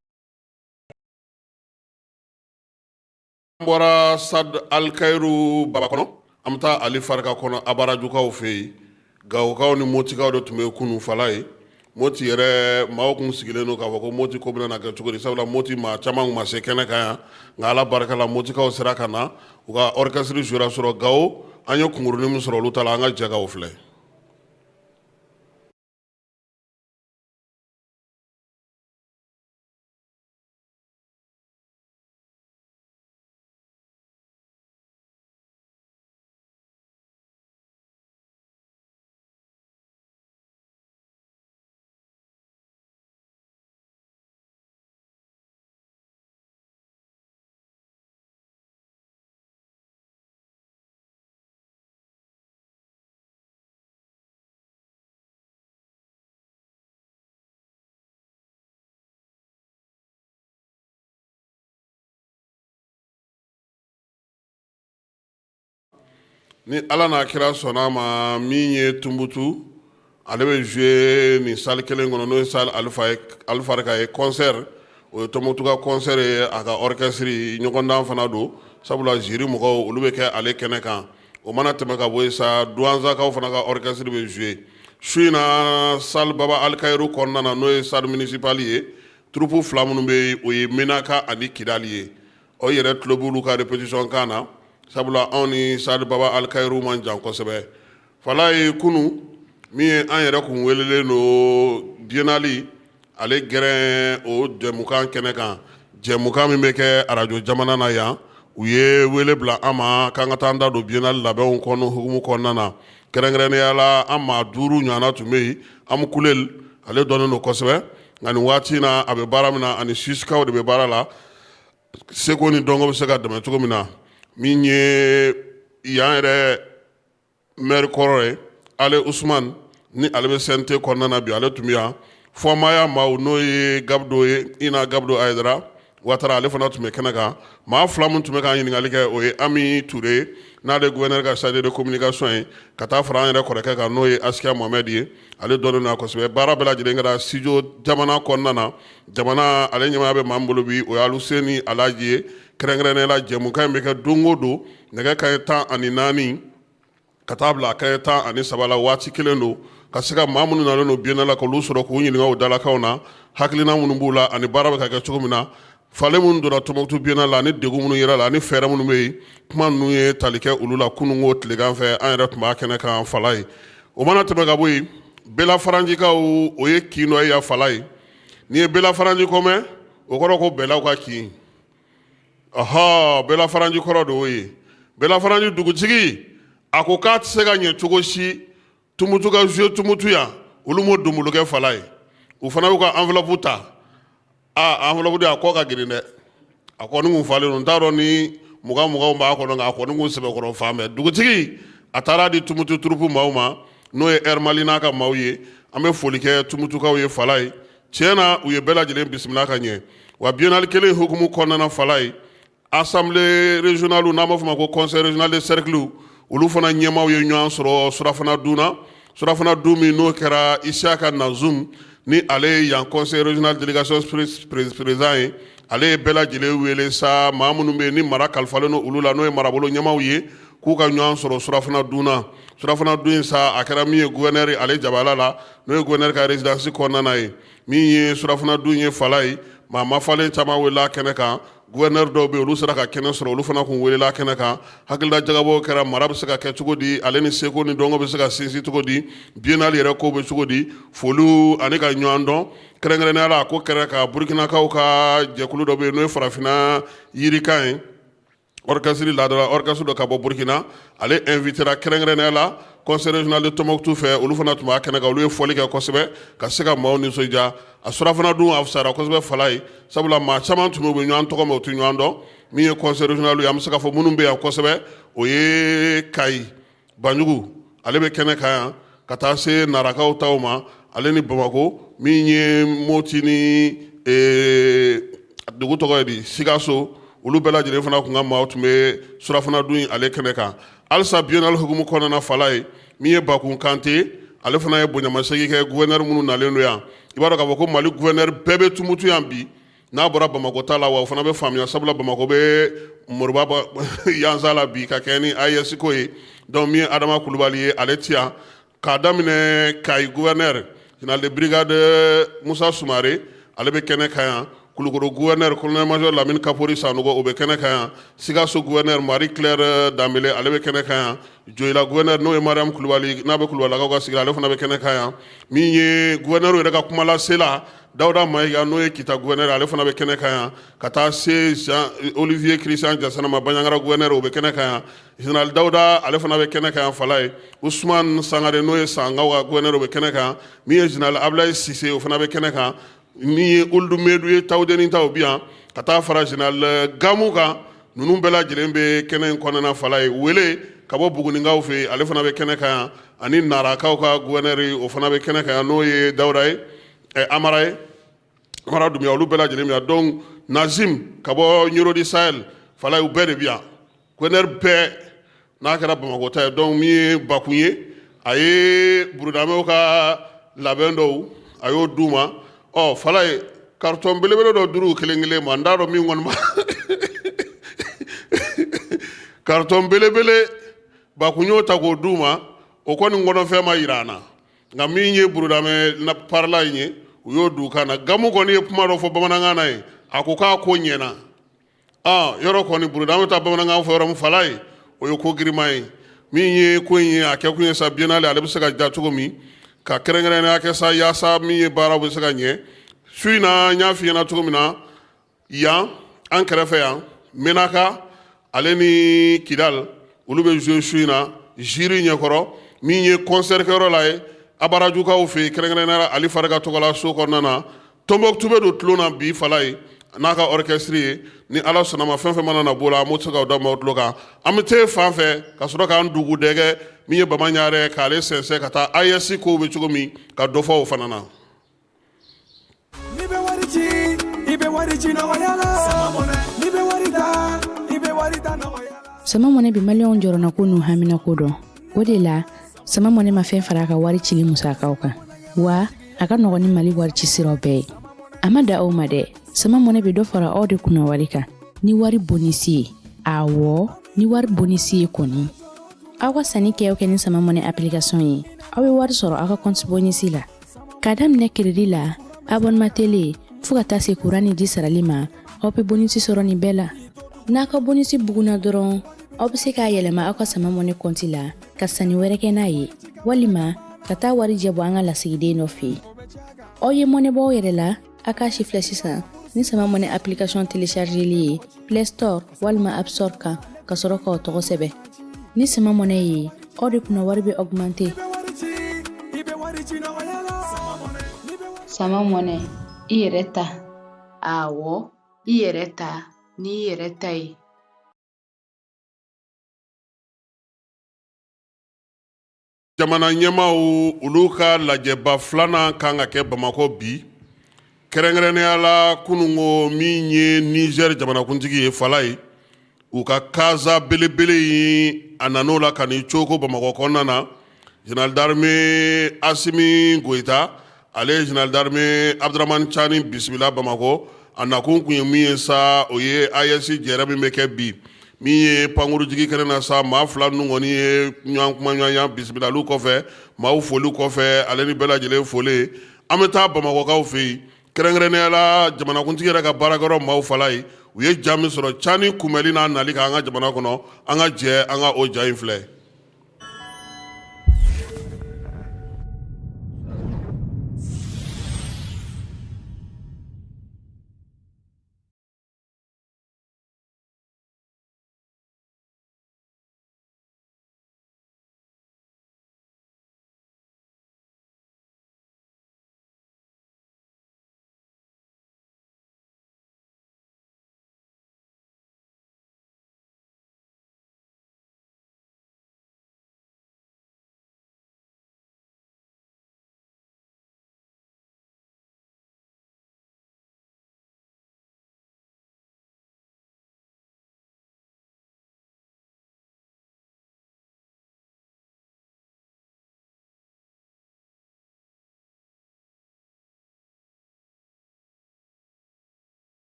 An bɔra stade Alikayuru baba kɔnɔ, an bɛ taa Ali Farika kɔnɔ Abarajukaw fɛ yen. Gawokaw ni Motikaw de tun bɛ kunun fala ye. Moti yɛrɛ maaw tun sigilen don k'a fɔ ko Moti ko bɛna kɛ cogo di, sabula Moti maa caman tun ma se kɛnɛ kan yan, nka Ala barika la Motikaw sera ka na, u ka orchestre jouera sɔrɔ Gawo. An ye kunkurunin min sɔrɔ olu ta la, an ka jɛ ka o filɛ. Ni Ala n'a kira sɔnna a ma, min ye Tunbutu, ale bɛ jouer nin salle kelen kɔnɔ, n'o ye salle Ali Farika ye. Concert, o ye Tɔnbukutu ka concert ye, a ka orchestre ɲɔgɔndan fana don, sabula jury mɔgɔw olu bɛ kɛ ale kɛnɛ kan. O mana tɛmɛ ka bɔ yen sa, Duwanzakaw fana ka orchestre bɛ jouer su in na salle Baba Alikayiru kɔnɔna na, n'o ye salle municipale ye. Troupe fila minnu bɛ yen, o ye Menaka ani Kidali ye. O yɛrɛ tulo b'olu ka répétition kan na, sabula anw ni stade Baba Alikayiru man jan kosɛbɛ. Fala ye kunun min ye, an yɛrɛ kun welelen don biennale ale gɛrɛn o jɛmukan kɛnɛ kan, jɛmukan min bɛ kɛ arajo jamana na yan. U ye wele bila an ma k'an ka taa an da don biennale labɛnw kɔnɔ hukumu kɔnɔna na. Kɛrɛnkɛrɛnnenya la, an maa 5 ɲɔgɔnna tun bɛ yen. Amu Kulel, ale dɔnnen don kosɛbɛ, nka nin waati in na a bɛ baara min na, ani Suisikaw de bɛ baara la, seko ni dɔnko bɛ se ka dɛmɛ cogo min na. Min ye yan yɛrɛ maire kɔrɔ ye, Ale Usman, ni ale bɛ CNT kɔnɔna na bi, ale tun bɛ yan. Fɔmaya maaw, n'o ye Gabdo ye, Ina Gabdo Ayidara Watara, ale fana tun bɛ kɛnɛ kan. Maa fila min tun bɛ k'an ɲininkali kɛ, o ye Ami Ture, n'ale ye gouverneur ka chargé de communication ye, ka taa fara an yɛrɛ kɔrɔkɛ kan, n'o ye Asikiya Mohamɛdi ye, ale dɔnnen don kosɛbɛ. Baara bɛɛ lajɛlen kɛra studio jamana kɔnɔna na. Jamana ale ɲɛmaaya bɛ maa min bolo bi, o ye Aluseni Alaji ye. Kɛrɛnkɛrɛnnenya la, jɛmukan in bɛ kɛ don o don nɛgɛ kanɲɛ 14 ka taa bila kanɲɛ 13 la. Waati kelen don ka se ka maa minnu nalen don biennale la, k'olu sɔrɔ k'u ɲininka u dalakanw na, hakilina minnu b'u la ani baara bɛ ka kɛ cogo min na, falen minnu donna Tɔnbukutu biennale la ani degun minnu yera la ani fɛɛrɛ minnu bɛ yen. Kuma ninnu ye tali kɛ olu la kununko tilegan fɛ, an yɛrɛ tun b'a kɛnɛ kan fala ye. O mana tɛmɛ ka bɔ yen, Bela Faranjikaw, o ye kin dɔ ye yan fala ye. N'i ye Bela Faranji ko mɛn, o kɔrɔ ko bɛlaw ka kin. Ɔhɔ, Bela Faranji kɔrɔ de y'o ye. Bela Faranji dugutigi a ko k'a tɛ se ka ɲɛ cogo si Tumutu ka jouer Tumutu yan, olu m'o donbolo kɛ fala ye. U fana y'u ka enveloppe ta. Aa, enveloppe de a kɔ ka girin dɛ, a kɔni kun falen don, n t'a dɔn ni mugan muganw b'a kɔnɔ, nka a kɔni kun sɛbɛkɔrɔ fan bɛɛ. Dugutigi a taara di Tumutu troupe maaw ma, n'o ye Air Mali n'a ka maaw ye. An bɛ foli kɛ Tumutukaw ye fala ye. Tiɲɛ na, u ye bɛɛ lajɛlen bisimila ka ɲɛ. Wa biennale kelen hukumu kɔnɔna na fala ye, assemblée régionale, n'an b'a fɔ ma ko conseil régional de cercle, olu fana ɲɛmaaw ye ɲɔgɔn sɔrɔ surafana dun na. Surafana dun min n'o kɛra Isiyaka Nazum, ni ale ye yan conseil régional délégation président ye, ale ye bɛɛ lajɛlen wele sa, maa minnu bɛ yen ni mara kalifalen don olu la, n'o ye marabolo ɲɛmaaw ye, k'u ka ɲɔgɔn sɔrɔ surafana dun na. Surafana dun in sa, a kɛra min ye gouverneur ale jabala la, n'o ye gouverneur ka résidence kɔnɔna na ye. Min ye surafana dun ye fala ye, maa mafalen caman welela kɛnɛ kan. Gouverneur dɔw bɛ yen, olu sera ka kɛnɛ sɔrɔ, olu fana kun welela kɛnɛ kan. Hakilila jagabɔw kɛra, mara bɛ se ka kɛ cogo di, ale ni seko ni dɔnko bɛ se ka sinsin cogo di, biennale yɛrɛ ko bɛ cogo di, foliw ani ka ɲɔgɔn dɔn. Kɛrɛnkɛrɛnnenya la, a ko kɛra ka Burukinakaw ka jɛkulu dɔ bɛ yen, n'o ye farafinna yirikan ye, orchestre laadala orchestre dɔ ka bɔ Burkina, ale invitera kɛrɛnkɛrɛnnenya la conseil régional de Tombouctou fɛ. Olu fana tun b'a kɛnɛ kan, olu ye fɔli kɛ kosɛbɛ ka se ka maaw nisɔndiya. A surafana dun a fisayara kosɛbɛ fala ye, sabula maa caman tun bɛ, u bɛ ɲɔgɔn tɔgɔ mɛn, u tɛ ɲɔgɔn dɔn. Min ye conseil régional ye, an bɛ se k'a fɔ minnu bɛ yan kosɛbɛ, o ye Kayi Banjugu, ale bɛ kɛnɛ kan yan, ka taa se Narakaw taw ma, ale ni Bamakɔ min ye Moti ni dugu tɔgɔ ye di Sikaso, olu bɛɛ lajɛlen fana kun ka maaw tun bɛ surafana dun ale kɛnɛ kan. Halisa biennale hukumu kɔnɔna fala ye, min ye Bakun Kante, ale fana ye bonyamasegin kɛ gouverneur minnu nalen don yan. I b'a dɔn k'a fɔ ko Mali gouverneur bɛɛ bɛ Tumutu yan bi, n'a bɔra Bamakɔ ta la, wa o fana bɛ faamuya, sabula Bamakɔ bɛ Moriba yansa la bi ka kɛ ni AES ko ye. Donc min ye Adama Kulubali ye, ale ti yan k'a daminɛ Kayi gouverneur général de brigade Musa Sumare, ale bɛ kɛnɛ kan yan. Kulukoro gouverneur colonel major Lamine Kapori Sanogo, o bɛ kɛnɛ kan yan. Sikaso gouverneur Marie Claire Danbele, ale bɛ kɛnɛ kan yan. Joyila gouverneur, n'o ye Mariam Kulubali, n'a bɛ Kulubalilakaw ka sigi, ale fana bɛ kɛnɛ kan yan. Min ye gouverneur yɛrɛ ka kumalasela Dawuda Mayiga, n'o ye Kita gouverneur, ale fana bɛ kɛnɛ kan yan. Ka taa se Jean Olivier Christian Jasana ma, Bandiagara gouverneur, o bɛ kɛnɛ kan yan. Général Dawuda, ale fana bɛ kɛnɛ kan yan. Fala ye, Ousmane Sangare, n'o ye Sankaw ka gouverneur, o bɛ kɛnɛ kan. Min ye général Ablaye Cissé, o fana bɛ kɛnɛ kan. Min ye Ould Medu ye, Tawudeni ta, o bi yan. Ka taa fara général Gamu kan, ninnu bɛɛ lajɛlen bɛ kɛnɛ in kɔnɔna. Fala ye, wele ka bɔ Bugunikaw fɛ yen, ale fana bɛ kɛnɛ kan yan. Ani Narakaw ka gouverneur, o fana bɛ kɛnɛ kan yan, n'o ye Dawuda ye, Amara ye, Amara Dunbiya, olu bɛɛ lajɛlen bɛ yan. Donc Nazim ka bɔ Nioro du Sahel, fala ye, u bɛɛ de bɛ yan, gouverneur bɛɛ n'a kɛra Bamakɔ ta ye. Donc min ye Bakun ye, a ye burudamɛw ka labɛn dɔw, a y'o d'u ma. Ɔ fala ye, carton belebele dɔ duuru kelen kelen ma, n t'a dɔn min kɔni ma carton belebele Bakun y'o ta k'o d'u ma, o kɔni kɔnɔfɛn ma yira an na. Nka min ye burudamɛ parila in ye, u y'o d'u kan na. Gamu kɔni ye kuma dɔ fɔ bamanankan na ye, a ko k'a ko ɲɛna. Yɔrɔ kɔni burudamɛ ta bamanankan fɔ yɔrɔ min, fala ye, o ye ko girinman ye. Min ye ko in ye, a kɛ kun ye sa biennale ale bɛ se ka ja cogo min, ka kɛrɛnkɛrɛnnenya kɛ sa yaasa min ye baaraw bɛ se ka ɲɛ. Su in na, n y'a f'i ɲɛna cogo min na, yan an kɛrɛfɛ yan, Menaka ale ni Kidal, olu bɛ jouer su in na jury ɲɛkɔrɔ. Min ye concert kɛyɔrɔ la ye, Abarajukaw fɛ yen, kɛrɛnkɛrɛnnenya la Ali Farika tɔgɔla so kɔnɔna na, Tombouctou bɛ don tulon na bi, fala ye, n'a ka orchestre ye. Ni Ala sɔnna ma, fɛn fɛn mana na b'o la, an b'o se k'aw da maaw tulo kan. An bɛ te fan fɛ ka sɔrɔ k'an dugu dɛgɛ min ye Bama Ɲarɛ, k'ale sɛnsɛn ka taa AES kow bɛ cogo min, ka dɔ fɔ o fana na. N'i bɛ wari ci, i bɛ wari ci nɔgɔya la. N'i bɛ wari ta, i bɛ wari ta nɔgɔya la. Sama Mɔnɛ bɛ maliyɛnw jɔrɔnako n'u haminako dɔn. O de la, Sama Mɔnɛ ma fɛn fara a ka wari cili musakaw kan, wa a ka nɔgɔn ni Mali wari ci siraw bɛɛ ye. A ma da aw ma dɛ, Sama Mɔnɛ bɛ dɔ fara aw de kunna wari kan ni wari bonisi ye. Awɔ, ni wari bonisi ye kɔni, aw ka sanni kɛ o kɛ ni Sama Mɔnɛ application ye, aw bɛ wari sɔrɔ aw ka compte bonisi la. K'a daminɛ crédit la, abonnement télé, fo ka taa se kuran ni ji sarali ma, aw bɛ bonisi sɔrɔ nin bɛɛ la. N'a ka bonisi bugunna dɔrɔn, aw bɛ se k'a yɛlɛma aw ka Sama Mɔnɛ kɔnti la ka sanni wɛrɛ kɛ n'a ye, walima ka taa warijɛ bɔ an ka lasigiden dɔ fɛ yen. Aw ye mɔnɛ bɔ aw yɛrɛ la, a k'a si filɛ sisan ni Sama Mɔnɛ application téléchargeli ye Play Store walima App Store kan, ka sɔrɔ k'aw tɔgɔ sɛbɛn. Ni Sama Mɔnɛ ye, aw de kunna wari bɛ augmenter. Sama Mɔnɛ, i yɛrɛ ta. Awɔ, i yɛrɛ ta n'i yɛrɛ ta ye. Jamana ɲɛmaaw, olu ka lajɛba filanan kan ka kɛ Bamakɔ bi, kɛrɛnkɛrɛnnenya la kununko min ye Niger jamanakuntigi ye, fala ye, u ka kaza belebele ye, a nan'o la ka n'i coko Bamakɔ kɔnɔna na. Général d'armée Asimi Goyita, ale ye général d'armée Abdramane Tiani bisimila Bamakɔ. A nakun kun ye min ye sa, o ye AES jɛrɛ min bɛ kɛ bi, min ye pankurujigi kɛnɛ na sa. Maa fila ninnu kɔni ye ɲɔgɔn kumaɲɔgɔnya bisimilaliw kɔfɛ, maaw foli kɔfɛ, ale ni bɛɛ lajɛlen foli. An bɛ taa Bamakɔkaw fɛ yen, kɛrɛnkɛrɛnnenya la jamanakuntigi yɛrɛ ka baarakɛyɔrɔ maaw, fala ye, u ye ja min sɔrɔ Tiani kunbɛli n'a nali kan an ka jamana kɔnɔ. An ka jɛ an ka o ja in filɛ.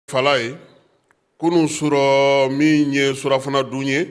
Falaye kunun surɔ min ye surafana dun ye,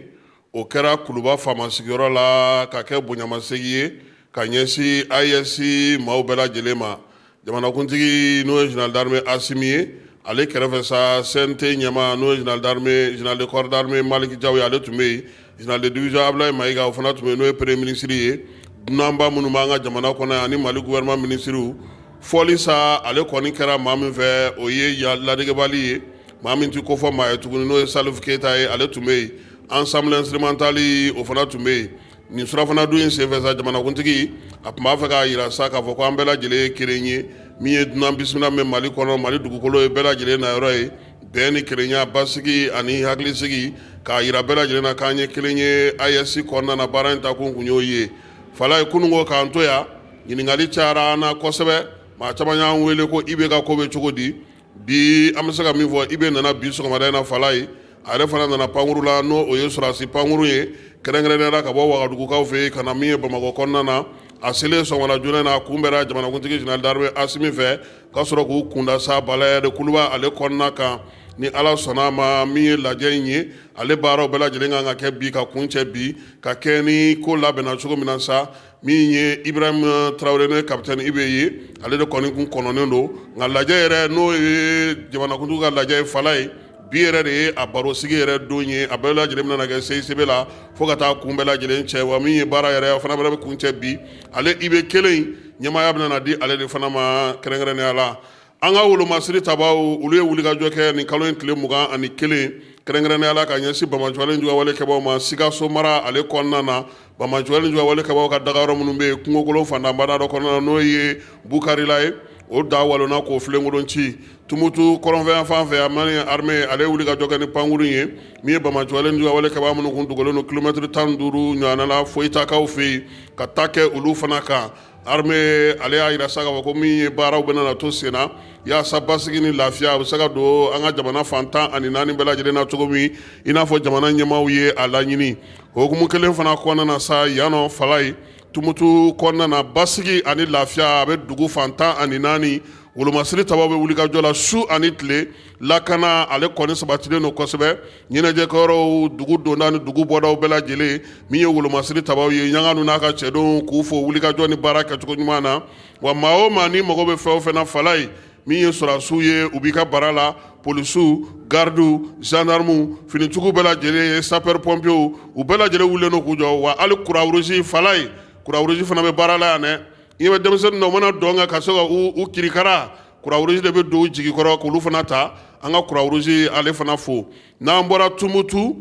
o kɛra Kuluba faama sigiyɔrɔ la ka kɛ bonyamasegin ye ka ɲɛsin AES maaw bɛɛ lajɛlen ma. Jamanakuntigi n'o ye général d'armée Asimi ye, ale kɛrɛfɛ sa, CNT ɲɛmaa n'o ye général d'armée, général de corps d'armée Malick Diaw ye, ale tun bɛ yen. Général de division Abdoulaye Maïga, o fana tun bɛ yen, n'o ye premier ministre ye. Dunanba minnu b'an ka jamana kɔnɔ yan ani Mali gouvernement ministres fɔli sa, ale kɔni kɛra maa min fɛ, o ye ladegebali ye, maa min tɛ kofɔ maa ye tuguni, n'o ye Salif Keita ye, ale tun bɛ yen. Ensemble instrumental, o fana tun bɛ yen. Nin surafana dun in senfɛ sa, jamanakuntigi a tun b'a fɛ k'a jira sa k'a fɔ ko an bɛɛ lajɛlen ye kelen ye. Min ye dunan bisimila min Mali kɔnɔ, Mali dugukolo ye bɛɛ lajɛlen na yɔrɔ ye, bɛn ni kelenya, basigi ani hakilisigi, k'a jira bɛɛ lajɛlen na k'an ye kelen ye AES kɔnɔna na. Baara in ta kun y'o ye. Falaye, kunun ko k'an to yan, ɲininkali cayara an na kosɛbɛ. Maa caman y'an wele ko IB ka ko bɛ cogo di. Bi an bɛ se ka min fɔ, IB nana bi sɔgɔmada in na. Falaye, a yɛrɛ fana nana pankuru la, n'o o ye sɔrɔdasi pankuru ye, kɛrɛnkɛrɛnnenya la ka bɔ Wagadugukaw fɛ yen ka na min ye Bamakɔ kɔnɔna na. A selen sɔgɔmada joona na, a kunbɛra jamanakuntigi général d'armée Asimi fɛ, ka sɔrɔ k'u kunda sa palais de Kuluba ale kɔnɔna kan. Ni Ala sɔnna a ma, min ye lajɛ in ye, ale baaraw bɛɛ lajɛlen kan ka kɛ bi ka kuncɛ bi, ka kɛ ni ko labɛnna cogo min na sa. Min ye Ibrahim Traoré, n'o ye capitaine IB ye, ale de kɔni kun kɔnɔnen don. Nka lajɛ yɛrɛ, n'o ye jamanakuntigi ka lajɛ ye, Falaye, bi yɛrɛ de ye a barosigi yɛrɛ don ye. A bɛɛ lajɛlen bɛna kɛ CICB la fo ka taa kun bɛɛ lajɛlen cɛ. Wa min ye baara yɛrɛ, a fana bɛ kuncɛ bi. Ale IB kelen, ɲɛmaaya bɛna di ale de fana ma kɛrɛnkɛrɛnnenya la. An ka wolomasiri tabaw, olu ye wulikajɔ kɛ nin kalo in tile 21, kɛrɛnkɛrɛnnenya la ka ɲɛsin banbaanciwale juguyawale kɛbaw ma Sikaso mara ale kɔnɔna na. Banbaanciwale juguyawale kɛbaw ka dagayɔrɔ minnu bɛ yen kungokolon fantanbada dɔ kɔnɔna na, n'o ye Bukarila ye, o da walonna k'o filenkolon ci. Tumutu kɔrɔnfɛ fan fɛ, Mali armée ale ye wulikajɔ kɛ ni pankuru ye, min ye banbaanciwale juguyawale kɛbaa minnu kun dogolen don kilomɛtiri 15 ɲɔgɔnna la Foyitakaw fɛ yen, ka taa kɛ olu fana kan. Armée ale y'a jira sa k'a fɔ ko min ye baaraw bɛna na to sen na yaasa basigi ni lafiya a bɛ se ka don an ka jamana fan 14 bɛɛ lajɛlen na cogo min, i n'a fɔ jamana ɲɛmaaw ye a laɲini. O hukumu kelen fana kɔnɔna na sa, yan nɔ Falaye, Tumutu kɔnɔna na, basigi ani lafiya a bɛ dugu fan 14. Wolomasiri tabaw bɛ wulikajɔ la su ani tile. Lakana ale kɔni sabatilen don kosɛbɛ. Ɲɛnajɛkɛyɔrɔw, dugu donda ni dugu bɔdaw bɛɛ lajɛlen, min ye wolomasiri tabaw ye, ɲanganu n'a ka cɛdenw k'u fo wulikajɔ ni baara kɛcogo ɲuman na. Wa maa o maa n'i mago bɛ fɛn o fɛn na, Falaye, min ye sɔrɔdasiw ye, u b'i ka bara la. Polisiw, garidiw, zandarmuw, finitigiw bɛɛ lajɛlen ye, sapeur pompiers, u bɛɛ lajɛlen wulilen don k'u jɔ. Wa hali Croix-Rouge, Falaye, Croix-Rouge fana bɛ baara la yan dɛ. I bɛ denmisɛnnin dɔw mana dɔn kan ka se ka u kirikara, Croix-Rouge de bɛ don u jigi kɔrɔ k'olu fana ta. An ka Croix-Rouge ale fana fo. N'an bɔra Tumutu,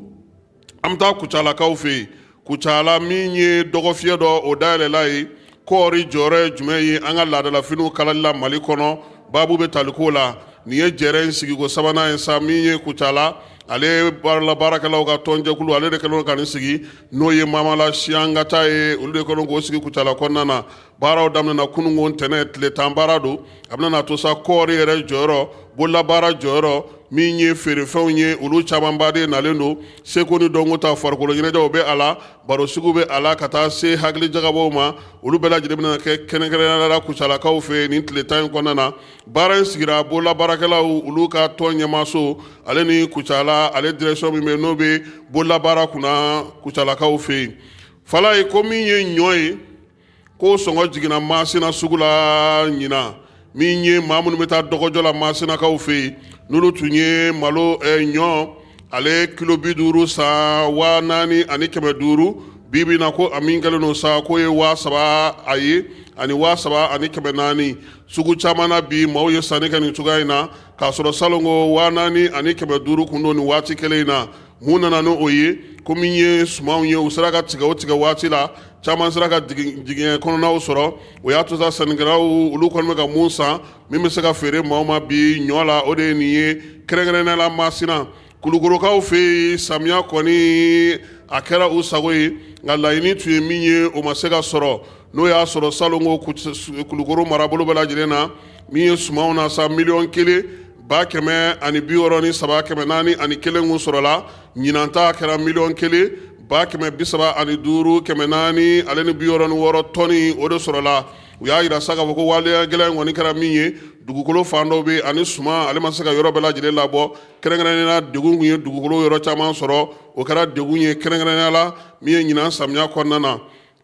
an bɛ taa Kucalakaw fɛ yen. Kucala, min ye dɔgɔfiyɛ dɔ o dayɛlɛla ye, kɔɔri jɔyɔrɔ ye jumɛn ye an ka laadalafiniw kalali la Mali kɔnɔ, baabu bɛ taliko la. Nin ye jɛrɛ in sigiko sabanan ye sa. Min ye Kucala ale baarala baarakɛlaw ka tɔnjɛkulu, ale de kɛlen ka nin sigi, n'o ye Mamala Siyangata ye, olu de kɛlen k'o sigi Kucala kɔnɔna na. Baaraw daminɛna kununko ntɛnɛn, tile 10 baara don. A bɛna to sa kɔɔri yɛrɛ jɔyɔrɔ, bololabaara jɔyɔrɔ, min ye feerefɛnw ye, olu camanba de nalen don. Seko ni dɔnko ta, farikolo ɲɛnajɛw bɛ a la, barosigiw bɛ a la, ka taa se hakili jagabɔw ma. Olu bɛɛ lajɛlen bɛna kɛ kɛrɛnkɛrɛnnenya la Kucalakaw fɛ nin tile 10 in kɔnɔna na. Baara in sigira bololabaarakɛlaw olu ka tɔn ɲɛmaaso ale ni Kucala ale direction min bɛ, n'o bɛ bololabaara kunna Kucalakaw fɛ yen. Falaye, ko min ye ɲɔ ye, ko sɔngɔ jiginna Masina sugu la ɲinan. Min ye maa minnu bɛ taa dɔgɔjɔ la Masinakaw fɛ yen, n'olu tun ye malo ɲɔ ale kilo 50 san 4500, bi bi na ko a min kɛlen don sa, k'o ye 3000 a ye ani 3400. Sugu caman na bi, maaw ye sanni kɛ nin cogoya in na, k'a sɔrɔ salon ko 4500 kun don nin waati kelen in na. Mun nana n'o ye? Ko min ye sumanw ye, u sera ka tigɛ o tigɛ waati la, caman sera ka jigiɲɛ kɔnɔnaw sɔrɔ. O y'a to sa sannikɛlaw olu kɔni bɛ ka mun san min bɛ se ka feere maaw ma bi ɲɔ la, o de ye nin ye, kɛrɛnkɛrɛnnenya la Masina. Kulukorokaw fɛ yen, samiya kɔni a kɛra u sago ye, nka laɲini tun ye min ye, o ma se ka sɔrɔ. N'o y'a sɔrɔ salon ko Kulukoro marabolo bɛɛ lajɛlen na, min ye sumanw na sa, 1 163 401 kun sɔrɔla. Ɲinan ta kɛra 1 135 466 tɔni, o de sɔrɔla. U y'a jira sa k'a fɔ ko waleya gɛlɛn in kɔni kɛra min ye, dugukolo fan dɔw bɛ ani suman ale ma se ka yɔrɔ bɛɛ lajɛlen labɔ. Kɛrɛnkɛrɛnnenya la, degun kun ye dugukolo yɔrɔ caman sɔrɔ, o kɛra degun ye kɛrɛnkɛrɛnnenya la min ye ɲinan samiya kɔnɔna na.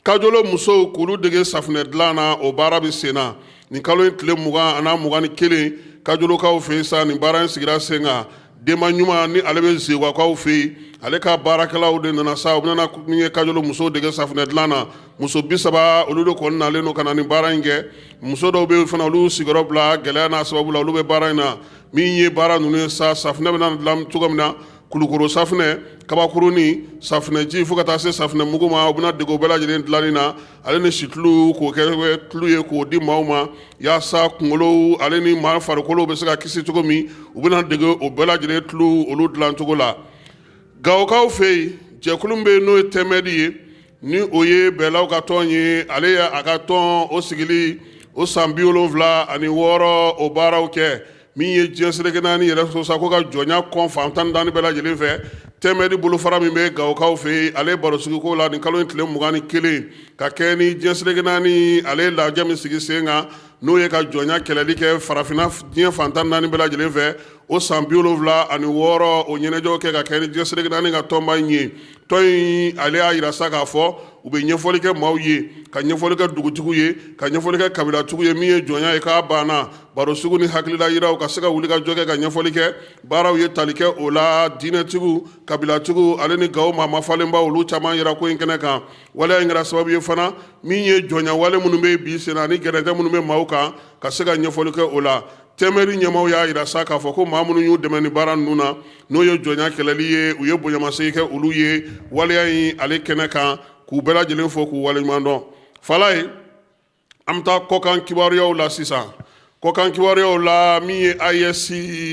Kajolo musow k'olu dege safunɛ dilan na, o baara bɛ sen na nin kalo in tile 21 Kajolokaw fɛ yen sa. Nin baara in sigira sen kan, Denba ɲuman ni ale bɛ Zegwakaw fɛ yen, ale ka baarakɛlaw de nana sa, u bɛna min ye Kajolo musow dege safunɛ dilan na. Muso 30, olu de kɔni nalen don ka na nin baara in kɛ. Muso dɔw bɛ yen fana, olu sigiyɔrɔ bila gɛlɛya n'a sababu la, olu bɛ baara in na. Min ye baara ninnu ye sa, safunɛ bɛna dilan cogo min na, kulukoro safunɛ, kabakurunin safunɛji, fo ka taa se safunɛ mugu ma, u bɛna dege o bɛɛ lajɛlen dilanni na, ale ni situlu, k'o kɛ tulu ye k'o di maaw ma, yaasa kunkolo ale ni maa farikolo bɛ se ka kisi cogo min. U bɛna dege o bɛɛ lajɛlen tulu olu dilancogo la. Gawokaw fɛ yen, jɛkulu min bɛ yen n'o ye Tɛmɛdi ye, ni o ye bɛɛlaw ka tɔn ye, ale ye a ka tɔn o sigili o san 76 o baaraw kɛ. Min ye diɲɛ seleke naani yɛrɛ so sa ko ka jɔnya kɔn fan 14 bɛɛ lajɛlen fɛ, Tɛmɛdi bolofara min bɛ Gawokaw fɛ yen, ale ye barosigi ko la nin kalo in tile 21, ka kɛ ni diɲɛ seleke naani ale ye lajɛ min sigi sen kan, n'o ye ka jɔnya kɛlɛli kɛ farafinna diɲɛ fan 14 bɛɛ lajɛlen fɛ, o san 76 o ɲɛnajɛw kɛ ka kɛ ni diɲɛ seleke naani ka tɔnba in ye. Tɔn in ale y'a jira sa k'a fɔ u bɛ ɲɛfɔli kɛ maaw ye, ka ɲɛfɔli kɛ dugutigiw ye, ka ɲɛfɔli kɛ kabilatigiw ye, min ye jɔnya ye k'a banna. Barosigiw ni hakilila yiraw, ka se ka wuli ka jɔ kɛ ka ɲɛfɔli kɛ, baaraw ye tali kɛ o la. Diinɛtigiw, kabilatigiw, ale ni Gawo maa mafalenba, olu caman yera ko in kɛnɛ kan. Waleya in kɛra sababu ye fana, min ye jɔnya wale minnu bɛ bi sen na ani gɛrɛntɛ minnu bɛ maaw kan, ka se ka ɲɛfɔli kɛ o la. Tɛmɛri ɲɛmaaw y'a jira sa k'a fɔ ko maa minnu y'u dɛmɛ ni baara ninnu na, n'o ye jɔnya kɛlɛli ye, u ye bonyamasegin kɛ olu ye waleya in ale kɛnɛ kan, k'u bɛɛ lajɛlen fo k'u waleɲuman dɔn. Falaye, an bɛ taa kɔkan kibaruyaw la sisan. Kɔkan kibaruyaw la, min ye AES